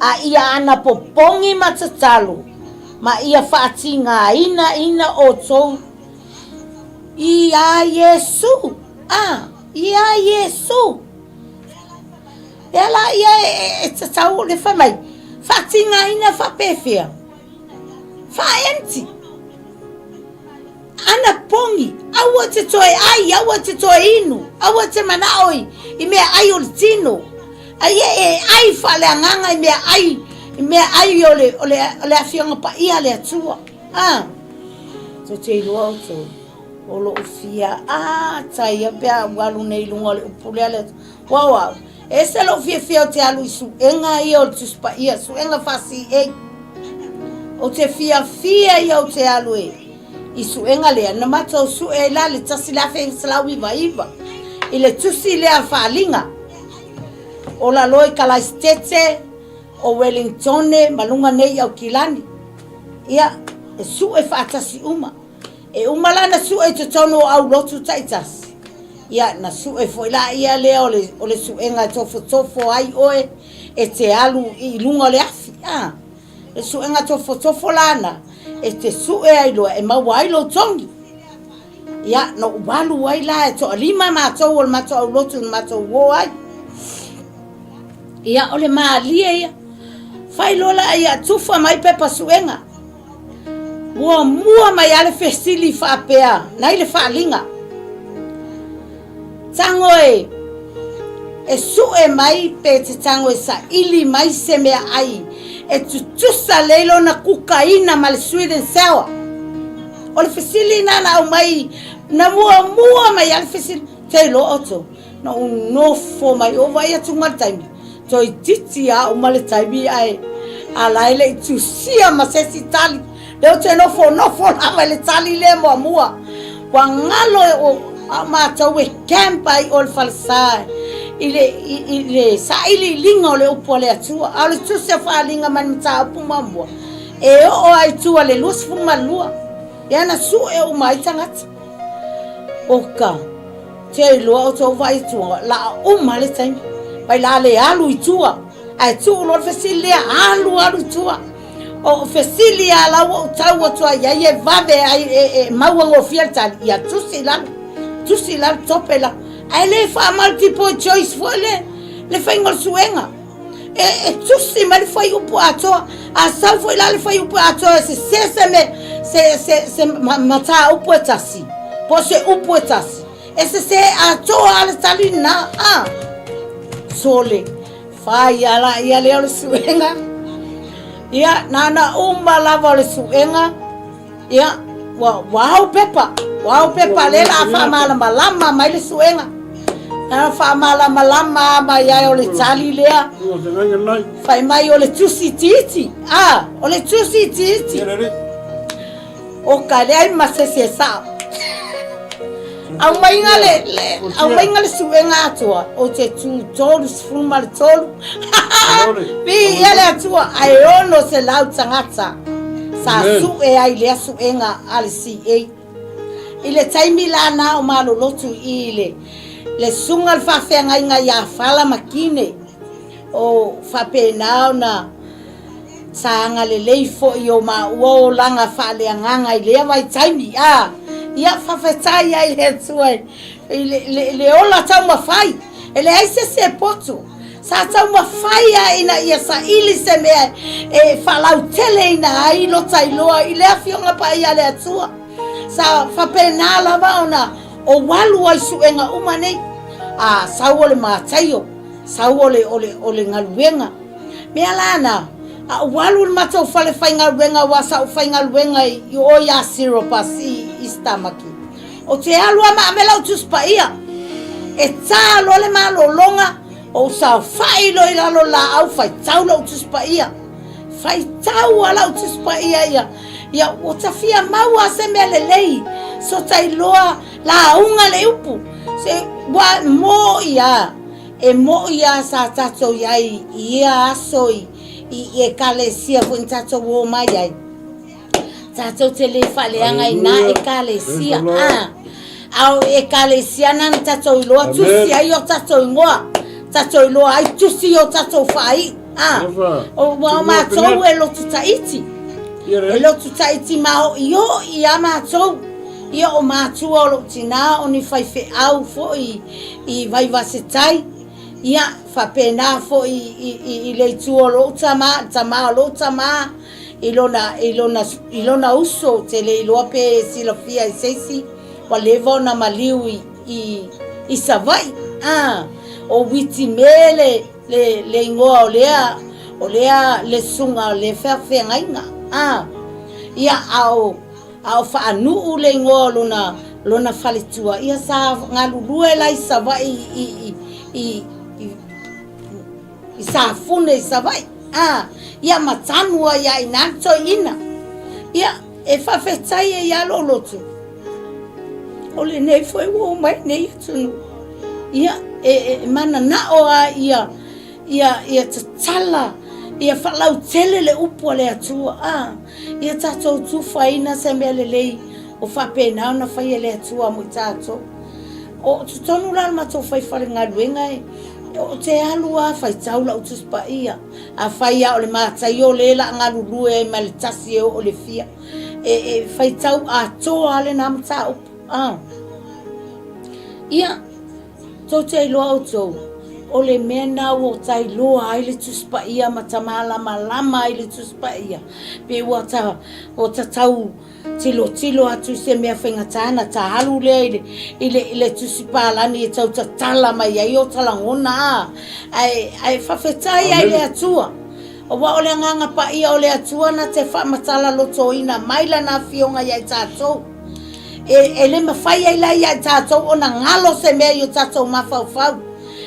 a ia ana popogi ma tatalo, ma ia faatigāina ina outou iā Iesū, a, iā Iesū. Lea la ia e tatau o le fai mai, faatigāina faapefea? Faa-empty. Ana pogi, aua te toe ai, aua te toe inu, aua te manao i, i mea ai o le tino. A ia e ai faaleagaga i mea ai, i mea ai o le, o le, o le afioga paia a le Atua. Ah, tou te iloa outou, o lou fia ata ia pe a ou alu nei i luga o le upu lea le Atua. Ua o au, e ese lou fiafia ou te alu i suega ia o le Tusi Paia, suega faa-CA. Ou te fiafia ia ou te alu e i suega lea, na matou sue ai la le 1999 i le tusi lea faaliga o lalo i Kalaisitete, o Welingtone ma luga nei i Aukilani. Ia, e sue faatasi uma. E uma la na sue i totonu o aulotu taitasi, ia, na sue foi la ia lea o le, o le suega e tofotofo ai oe e te alu i luga o le afi, a. Le suega tofotofo la na, e te sue ai loa e maua ai lou togi. Ia, na ou alu ai la e toalima matou o le matou aulotu na matou o ai. Ia, o le malie ia. Fai loa la ia tufa mai pepa suega. Muamua mai a le fesili faapea nai le faaliga. Tago e e sue mai pe te tago e saili mai se mea ai e tutusa lei lona kukaina ma le sweet and sour. O le fesili na na aumai na muamua mai a le fesili, te iloa outou. Na ou nofo mai ou vaai atu ma le taimi, toeitiiti a uma le taimi ae a la e le i tusia ma se isi tali. Lea ou te nofonofo lava i le tali lea muamua. Ua galo e o a matou e camp ai o le falesa i le, i, i le sailiiliga o le upu a le Atua. A o le tusi a faaaliga mai le mataupu muamua, e oo ai tua le 22. Ia na sue uma ai tagata. Oka. Te iloa o tou vaai i tua, la a uma le taimi. Mai la le alu i tua. Ae tuu loa le fesili lea, alu alu i tua. O fesili a la ua ou tau atu ai ai e vave ai e, e maua gofie le tali, ia tusi i lalo. Tusi i lalo, tope i lalo. Ae le faa-multiple choice foi le, le faiga o le suega. E, e tusi mai le fuaiupu atoa. A sau foi la le fuaiupu atoa e sese se me, se, se, se mataupu e tasi, po o se upu e tasi, e sese atoa a le tali na, a. Sole, fai a la ia lea o le suega. Ia, na ona uma lava o le suega. Ia, ua, ua ao pepa, ua ao pepa lea la faamalamalama mai le suega. Na faamalamalama mai ai o le tali lea. Fai mai o le tusi itiiti. Ah, o le tusi itiiti. O ka leai ma se se sao. Aumaiga le, le, aumaiga le suega atoa, o te tū 33. Viia le Atua, ae 600 tagata sa sue ai lea suega a le CA. I le taimi la na o malolotu i le, le suga le faafeagaiga ia Fala ma Kine, o faapena ona Sa agalelei foi o maua olaga faaleagaga i lea vaitaimi, a ia faafetai ai le Atua i le, le, le ola taumafai. E leai se isi e potu. Sa taumafai a ina ia saili se mea e faalauteleina ai lota iloa i le Afioga Paia a le Atua. Sa faapena lava ona ou alu ai suega uma nei. A sau o le Mataio, sau o le, o le, o le galuega. Mea la na, a ou alu i le matou fale faigaluega aua sa ou faigaluega i o iā Siropas i East Tamaki. Ou te alu a ma ave lau Tusi Paia. E tā loa le malologa, ou saofai loa i lalo o le laau faitau lau Tusi Paia. Faitau a lau Tusi Paia ia. Ia, ua ta fia maua se mea lelei, so ta iloa lauga le upu, se ua mo'i a, e mo'i a sa tatou i ai i ia aso i, i ekalesia foi na tatou o mai ai. Tatou te le faaleaga i na ekalesia, a, a o ekalesia na na tatou iloa tusi ai o tatou igoa, tatou iloa ai tusi o tatou faaiu. A, o, ua o matou e lotu taiti. E lotu taiti maoʻioʻi a matou. Ia o matua o lou tinā o ni faifeau foi i Vaivasetai. Ia, faapena foi i, i, i le itu o lou tamā, le tamā o lou tamā, i lona, i lona, i lona uso, ou te le iloa pe silafia e se isi, ua leva ona maliu i, i, i Savaii. A, o Witime le, Le, le igoa o lea, o lea le susuga o le feafeagaiga, a. Ia, a o, a o Faanuu le igoa o lona, lona faletua, ia sa galulue la i Savaii i, i, i, i, i Safune i Savaii, a. Ia ma tanu ai a i ina le toeaina. Ia, e faafetai ai lava lou loto, o lenei foi ua oo mai nei atunuu, ia, e mananao lava ia, ia, ia tatala, ia faalautele le upu a le Atua, a, ia tatou tufaina se mea lelei o faapena ona fai e le Atua mo i tatou. O totonu la o le matou fai falegaluega e, ou te alu lava faitau lau Tusi Paia, afai lava o le Mataio lea o le a galulue ai mai le tasi e oo i le fia. E, e faitau atoa lava lena mataupu. A. Ia, tou te iloa outou, o le mea lena ua ta iloa ai le Tusi Paia ma ta malamalama ai le Tusi Paia, pe ua ta, ua ta tau tilotilo atu i se mea faigata ona ta alu lea i le, i le, i le Tusi Palani e tau tatala mai ai o ta lagona, a, ae, ae faafetai ai le Atua. Aua o le Agaga Paia o le Atua na te faamatala lotoina mai Lana Afioga ia i tatou. E, e le mafai ai la ia i tatou ona galo se mea i o tatou mafaufau.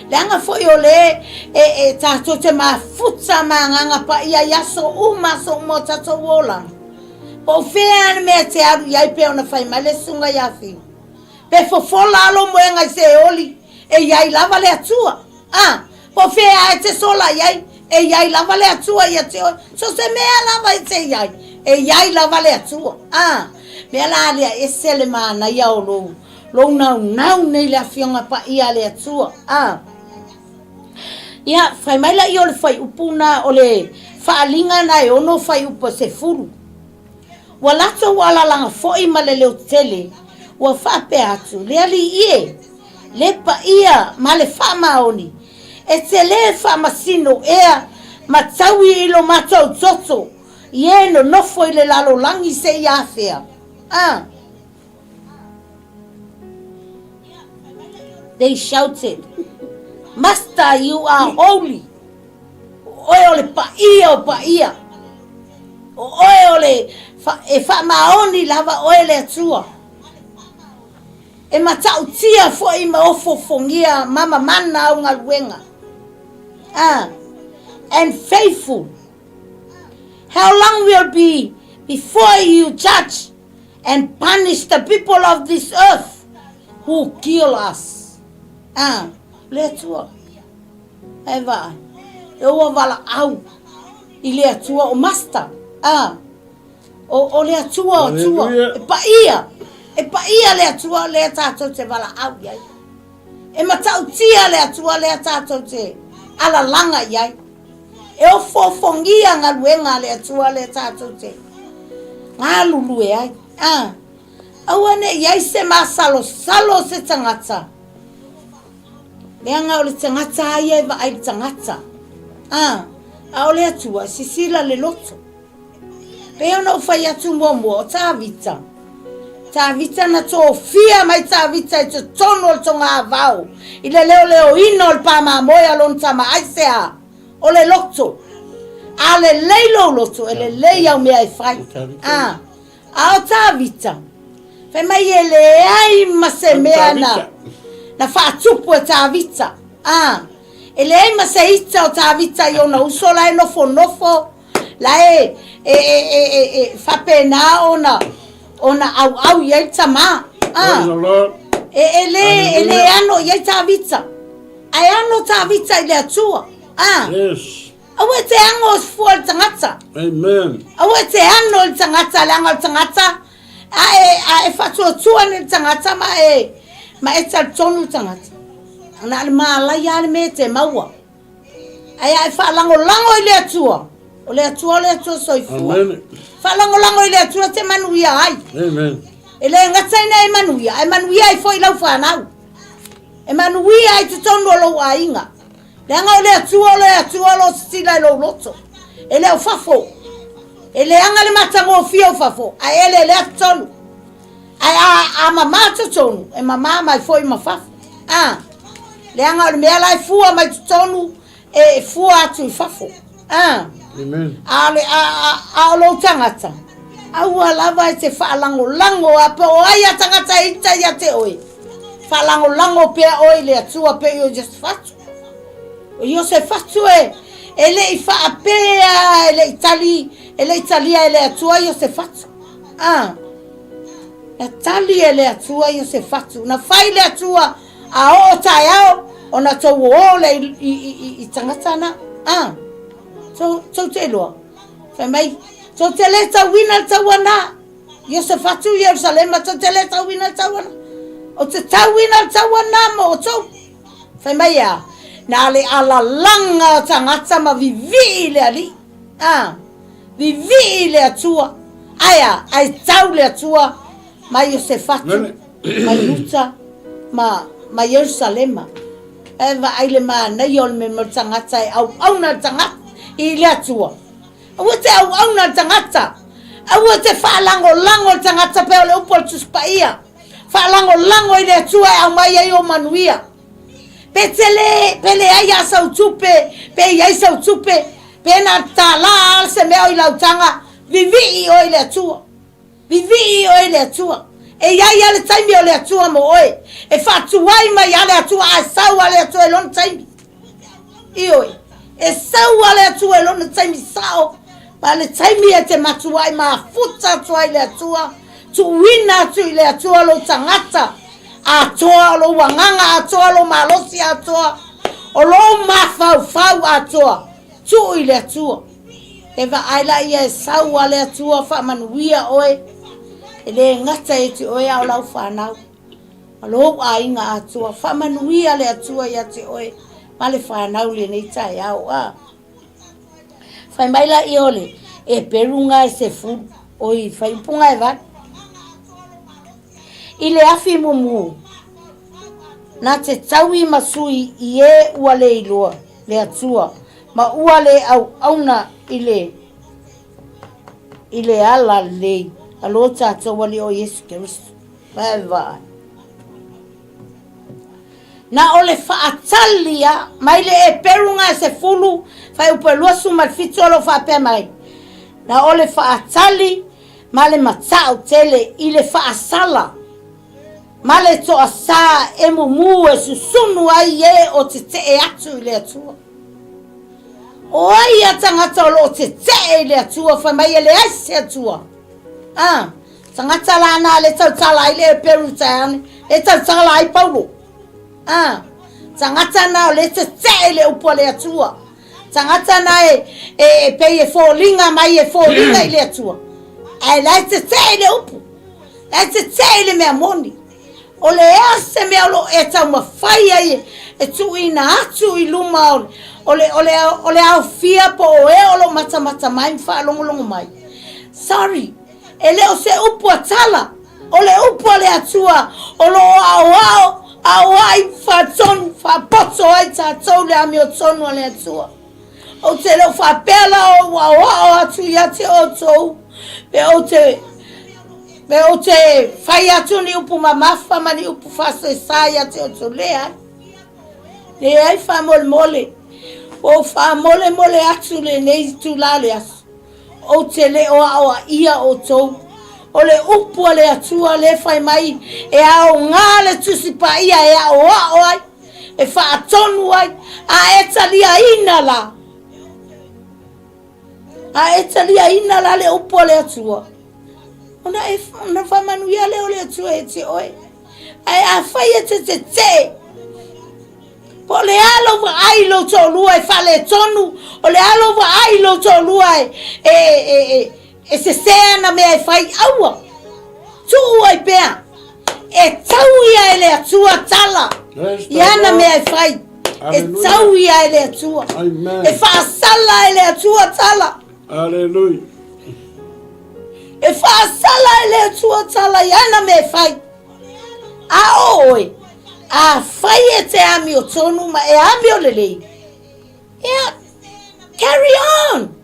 Leaga foi o le e, e tatou te mafuta ma Agaga Paia i aso uma aso uma o tatou olaga. Po o fea le mea e te alu i ai pei ona fai mai le Susuga ia Fiu. Pe fofola lou moega i Seoli, e i ai lava le Atua. A, po o fea e te sola i ai, e i ai lava le Atua ia te oe. So se mea lava e te i ai, e i ai lava le Atua. A, mea la lea ese le manaia o lou, lou naunau nei le Afioga Paia a le Atua. A, ia, fai mai laia o le fuaiupu na, o le faaaliga na e ono fuaiupu e 10. Ua latou alalaga foi ma le leo tele, ua faapea atu, Le Alii e, le paia ma le faamaoni, e te lē faamasino ea ma taui i lo matou toto i e nonofo i le lalolagi seia afea. A. They shouted, Master, you are holy. O oe o le paia o paia. O oe o le, e faamaoni lava oe le Atua. E matautia foi ma ofoofogia ma mamana au galuega. Ah, and faithful. How long will be before you judge and punish the people of this earth who kill us? Ah, le Atua. E vaai, e ua valaau i le Atua o Master. Ah, O, o le Atua o Atua, e paia, e paia le Atua lea tatou te valaau i ai. E matautia le Atua lea tatou te alalaga i ai. E ofoofogia galuega a le Atua lea tatou te galulue ai. A, aua ne i ai se masalosalo o se tagata, leaga o le tagata lava ia e vaai i le tagata. A, a o le Atua e sisila le loto. Pei ona ou fai atu muamua, o Tavita. Tavita na tofia mai Tavita i totonu o le togavao, i le leoleoina o le pāmamoe a lona tama aisea, o le loto. A lelei lou loto, e lelei au mea e fai. A, a o Tavita, fai mai e leai ma se mea na, na faatupu e Tavita. A, e leai ma se ita o Tavita i ona uso la e nofonofo. La e e e e e, e faapena ona ona auau i ai le tamā. Praise the Lord. E, e le e le ano i ai Tavita. Ae ano Tavita i le Atua. Ah. Yes. Aua e te ano fua i le tagata. Amen. Aua e te ano i le tagata leaga o le tagata a e a e faatuatua ni le tagata ma e ma e talitonu le tagata. Na o le malaia lava le mea e te maua. Ae a e faalagolago i le Atua, o le Atua o le Atua soifua. Amen. Faalagolago i le Atua e te manuia ai. Amen. E le gata ina e manuia, ae manuia ai foi lau fanau. E manuia ai totonu o lou aiga. Leaga o le Atua o le Atua o lo o sisila i lou loto. E le o fafo. E leaga le matagofie o fafo, ae eleelea totonu. Ae a, a mamā totonu, e mamā mai foi ma fafo. A, leaga o le mea la e fua mai totonu, e fua atu i fafo. A, Amen. a, le, a, a, a o lou tagata, aua lava e te faalagolago a po o ai a tagata e ita ia te oe. Faalagolago pea oe i le Atua pei o Iosefatu. O Iosefatu e, e le i faapea, e le i tali, e le i talia e le Atua Iosefatu. A, na tali e le Atua Iosefatu, na fai le Atua a oo taeao ona tou o lea i, i, i, i tagata na. A, tou, tou te iloa. Fai mai, tou te le tauina le taua na. Iosefatu i Ierusalema, tou te le tauina le taua na. Ou te tauina le taua na mo outou. Fai mai a, na le alalaga o tagata ma vivii le alii. A, Vivii le Atua, ae a, ae tau le Atua mai Iosefatu, mai Iuta, ma, ma Ierusalema. E vaai le manaia o le mea o le tagata e auauna le tagata i le Atua. Aua te auauna le tagata, aua te faalagolago le tagata pei o le upu a le Tusi Paia. Faalagolago i le Atua e aumai ai ou manuia. Pe tele, pe leai a sau tupe, pe i ai sau tupe, pe na tālā a se mea o i lau taga, vivii oe i le Atua. Vivii oe i le Atua. E i ai a le taimi o le Atua mo oe. E faatuai mai a le Atua a e sau a le Atua i lona taimi. Ioe. E sau a le Atua i lona taimi sao, ma le taimi e te matuai mafuta atu ai le Atua, tuuina atu i le Atua lou tagata atoa, o lou agaga atoa, lou malosi atoa, o lou mafaufau atoa, tuu i le Atua. E vaai la ia e sau a le Atua faamanuia oe, e le gata ia te oe a o lau fanau, ma lou aiga atoa. Faamanuia le Atua ia te oe ma le fanau lenei taeao. A. Fai mai la ia o le Eperu ga e sefulu, oi faiupu ga e valu. I le afi mumu, na te taui ma sui i e ua le iloa le Atua, ma ua le auauna i le i le ala lelei a lo tatou Alii o Iesu Keriso. Vaevae. Na o le faatali a mai le Eperu ga e sefulu, fuaiupu e 27 o lo o faapea mai, Na o le faatali ma le matau tele i le faasala ma le toasā e mumu e susunu ai e o tetee atu i le Atua. O ai a tagata o lo o tetee i le Atua fai mai e leai se Atua? A, tagata la na le tautala ai le Eperu taeao nei, le tautala ai Paulo. A, tagata na o le tetee i le upu a le Atua. Tagata na e, e, e pei e foliga mai e foliga i le Atua. Ae la e tetee i le upu. La e tetee i le mea moni. O le a se mea o lo o e taumafai ai e tuuina atu i luma o, o, le, o, le, o le aofia po o e o lo o matamata mai ma faalogologo mai. Sorry, e le o se upu a tala, o le upu a le Atua o lo o aoao, aoai, faatonu, faapoto ai tatou le amiotonu a le Atua. Ou te le o faapea la o ou aoao atu ia te outou, pe ou te, pe ou te fai atu ni upu mamafa ma ni upu faasoesa ia te outou. Leai. Leai faamolemole. Ua ou faamolemole atu lenei itulā o le aso. Ou te le o aoaia outou. O le upu a le Atua lea fai mai e aoga le Tusi Paia e aoao ai, e faatonu ai, a e taliaina la. A e taliaina la le upu a le Atua, ona e ona faamanuia lea o le Atua ia te oe. Ae afai e te tetee, po o le a lou vaai i lou toalua e faaletonu, o le a lou vaai i lou toalua e, e, e, e, e sese ana mea e fai, aua, tuu ai pea. E tau ia e le Atua tala i ana mea e fai. E tau ia e le Atua. E faasala e le Atua tala. Aleluia. E faasala e le Atua tala i ana mea e fai. A o oe, afai e te amiotonu ma e amiolelei, ia, carry on.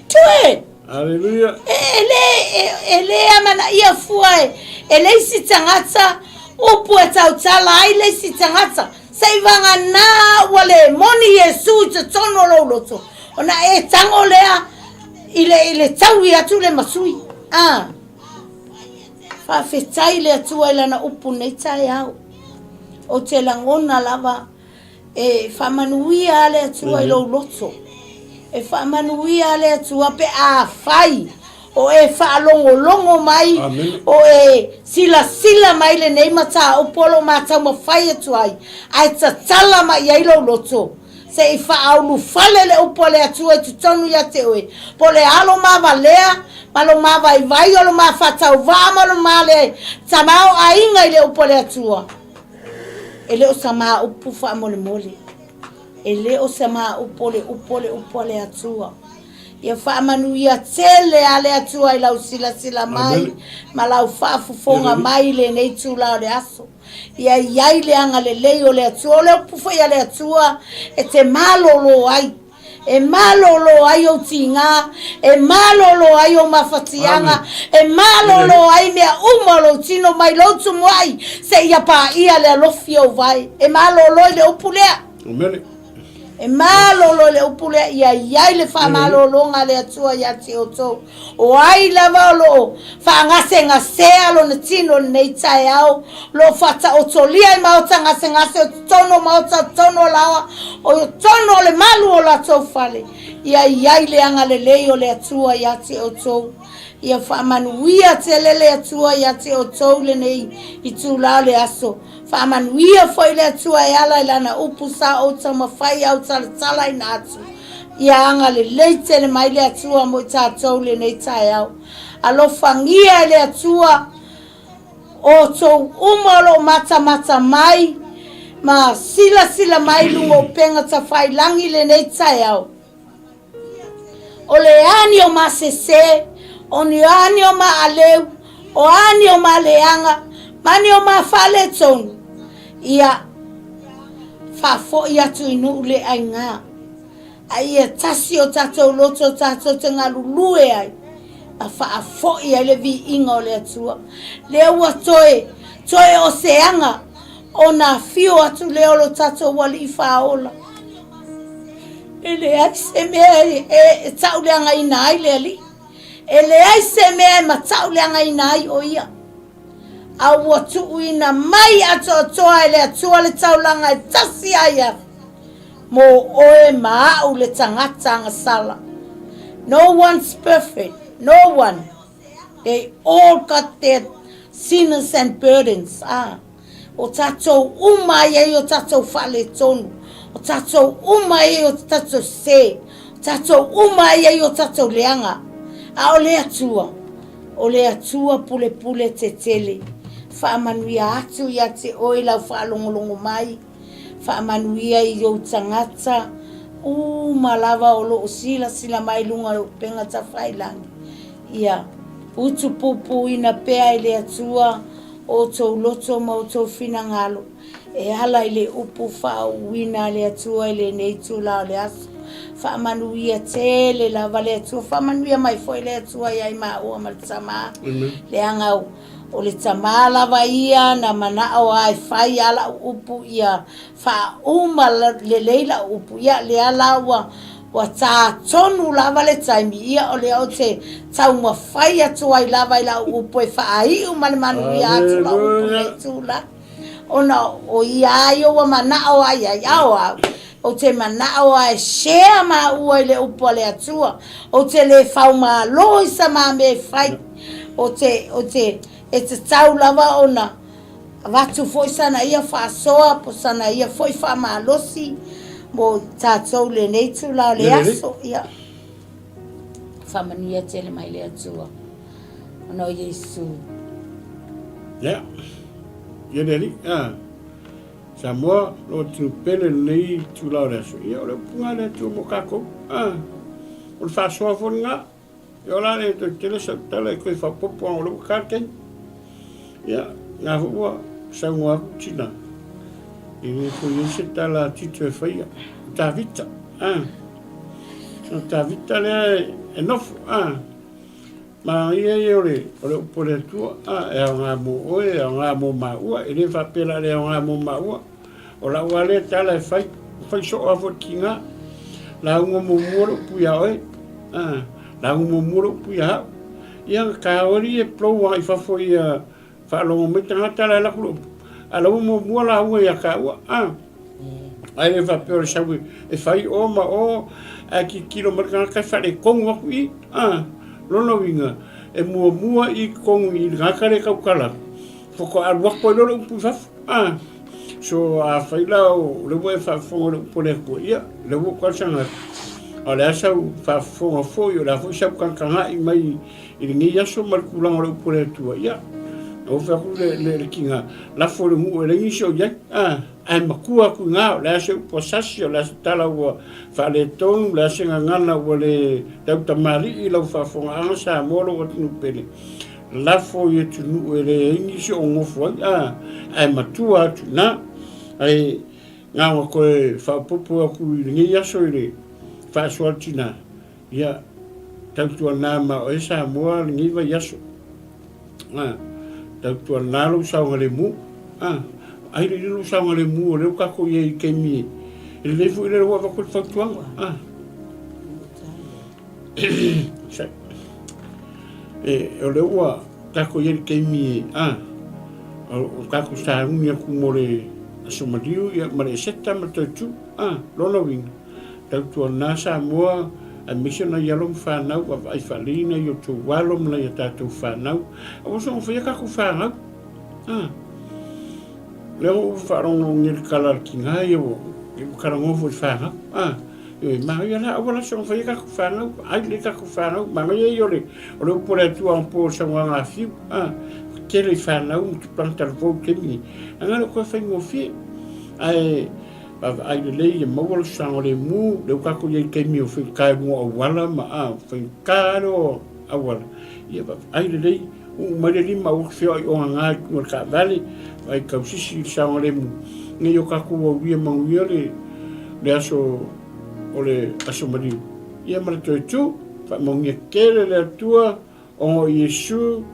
Do it. Aleluia. E, e le, e, e le amanaia fua e, e le isi tagata, upu e tautala ai le isi tagata. Seivaganā ua le moni Iesu i totonu o lou loto, ona e tago lea i le, i le taui atu le masui. A. Faafetai le Atua i Lana upu nei taeao. Ou te lagona lava e faamanuia a le Atua i lou loto. E faamanuia a le Atua pe afai o e faalogologo mai, o e silasila mai i lenei mataupu o lo o ma taumafai atu ai, ae tatala mai i ai lou loto, se i faaulufale le upu a le Atua i totonu ia te oe, po o le a lo ma valea, ma lo ma vaivai, o lo ma faatauvaa ma lo ma le tamaoaiga i le upu a le Atua. E le o sa ma upu faamolemole. E le o se ma upu o le upu o le upu a le Atua. Ia faamanuia tele a le Atua i lau silasila mai ma lau faafofoga mai i lenei itula o le aso. Ia i ai le agalelei o le Atua. O le upu foi a le Atua e te malolo ai. E malolo ai ou tiga, e malolo ai ou mafatiaga, e malolo ai mea uma o lou tino mai lou tumuai seia paia le alofi o ou vae. E malolo i le upu lea. E malolo i le upu lea, ia i ai le faamalologa a le Atua ia te outou. O ai lava o lo o faagasegasea lona tino i lenei taeao, o lo o faataotolia i maota gasegase o totonu o maota, o totonu o laoa, o totonu o le malu o latou fale, ia i ai le agalelei o le Atua ia te outou. Ia faamanuia tele le Atua ia te outou i lenei itula o le aso. Faamanuia foi le Atua e ala i Lana upu sa ou taumafai au talatalaina atu. Ia agalelei tele mai le Atua mo i tatou lenei taeao. Alofagia e le Atua outou uma o lo o matamata mai ma silasila mai i luga o upega tafailagi lenei taeao. O le a ni o ma sese, o ni a ni o ma aleu, o a ni o ma leaga, ma ni o ma faaletonu, ia faafoi atu i nuu le aiga. A ia tasi o tatou loto tatou te galulue ai, a faafoi ai le viiga o le Atua. Lea ua toe, toe o se aga ona afio atu lea o lo tatou Alii Faaola. E leai se mea e tauleagaina ai le Alii. E leai se mea e matauleagaina ai o Ia. A ua tuuina mai atoatoa e le Atua le taulaga e tasi ai afu mō oe ma a'u le tagata agasala. No one's perfect, no one. They all got their sinners and burdens. Ah. O tatou uma ai ai o tatou faaletonu, o tatou uma ai ai o tatou sese, o tatou uma ai ai o tatou leaga. A o le Atua, o le Atua pulepule tetele, faamanuia atu ia te oe lau faalogologo mai, faamanuia i ou tagata uma lava o lo o silasila mai i luga o upega tafailagi. Ia utupupuina pea e le Atua outou loto ma outou finagalo e ala i le upu faauuina a le Atua i lenei itula o le aso. Faamanuia tele lava le Atua, faamanuia mai foi le Atua ia i maua ma le tama. Leaga o le tama lava ia na manao lava e fai a lau upu ia faauma lelei lau upu, ia lea la ua Ua tā tonu lava le taimi, ia o lea ou te taumafai atu ai lava i lau upu e faaiu ma le manuia atu lau upu i lenei itula. ona o ia lava ia ua manao ai ai, a o au, ou te manao lava e share maua i le upu a le Atua. Ou te le faumalo i sa ma mea e fai. Ou te, ou te, e tatau lava ona avatu foi sana ia faasoa po sana ia foi faamalosi mo tatou i lenei itula o le aso. Ia, faamanuia tele mai le Atua ona o Iesu. Ia, ia le Alii, a, Samoa, lo atunuu pele lenei itula o le aso, ia o le upuga a le Atua mo kakou, a, o le faasoa foi lena. Ia o le a le toe tele sau tala e toe faaopoopo ona o lea ua ta le taimi. Ia, na foi ua saunoa atu tina, e le toe i ai se tala a Tito e faia, o Tavita, a. O Tavita lea e nofo, a. Manaia ia o le, o le upu a le Atua, a, e aoga mo oe, e aoga mo maua, e le faapea la le aoga mo maua. O lau lava lea tala e fai, fai soo lava foi i le tiga. Lauga muamua le upu ia oe, a, lauga muamua le upu ia au. Ia ka o alii e blow agai i fafo ia faalogo mai tagata la e alu atu le upu, a o la ua muamua lauga ia taua, a. Ae le faapea o le sau e fai o ma o, ae tilotilo mai le tagata e faaletonu atu i i, a. Lona uiga, e muamua i totonu i le tagata lea e tautala atu, faatoa alu atu ai loa le upu i fafo, a. So afai la o lea ua e faafofoga i le upu a le Atua, ia, o lea ua ou talosaga atu, a o le a sau faafofoga foi, o le a foi sau tagatagai mai i lenei aso ma le tulaga o le upu a le Atua, ia, na ou fai atu le, le, le tiga, lafo i le nuu e leai nisi o i ai, a, ae matua atu i ina, o le a se upu a sasi, o le a se tala ua faaletonu, o le a se gagana ua le tautamalii i lau faafofogaaga Samoa lou atunuu pele, Lafo i atunuu e leai nisi o nofo ai, a, ae matua atu i ina. Ae na ona toe faaopoopo atu i lenei aso i le faasoa le tina, ia, tautuana ma oe Samoa lenei vaiaso. A, tautuana lou saogalemu, a, ai lelei lou saogalemu o lea ua tatou i ai i taimi e lelei foi lea ua avatu le fautuaga, a. E, o lea ua tatou i ai i le taimi, a, o tatou sauni atu mo le Aso Maliu ia, ma le Eseta ma le toe tu, a, lona uiga, tautuana Samoa, aemaise nai alo ma fanau, vaavaai faalelei nai o outou alo ma nai a tatou fanau, aua soona faia tatou fanau, a. Lea ua faalogo nei i le tala a le tina ia ua talanoa foi i fanau, a. E manaia la, aua la soona faia tatou fanau, ai lelei tatou fanau, manaia ia o le, o le upu a le Atua anapo o le saunoaga a Fiu, a, tele i fanau ma tupulaga talavou i le taimi nei, leaga e le o toe faigofie. Ae vaavaai lelei ia maua le saogalemu, lea ua tatou i ai i le taimi o faigata i luga o auala ma, a, faigata lava le o auala, ia vaavaai lelei, uu mai le lima aua te feoai ogaga i luga o le taavale, vaai tausisi i le saogalemu, ina ia o tatou aulia manuia le, le aso o le aso maliu. Ia ma le toe tu, faamanuia tele le Atua ona o Iesu.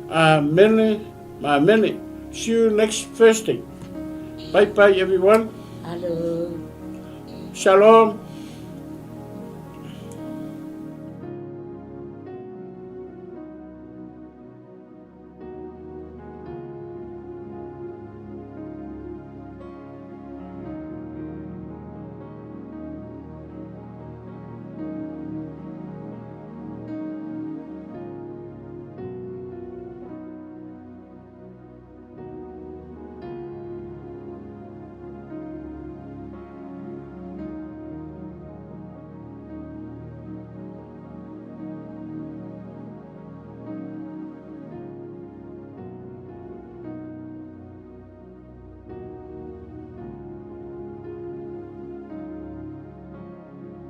Amene ma amene. See you next Thursday. Bye bye everyone. Hello. Shalom.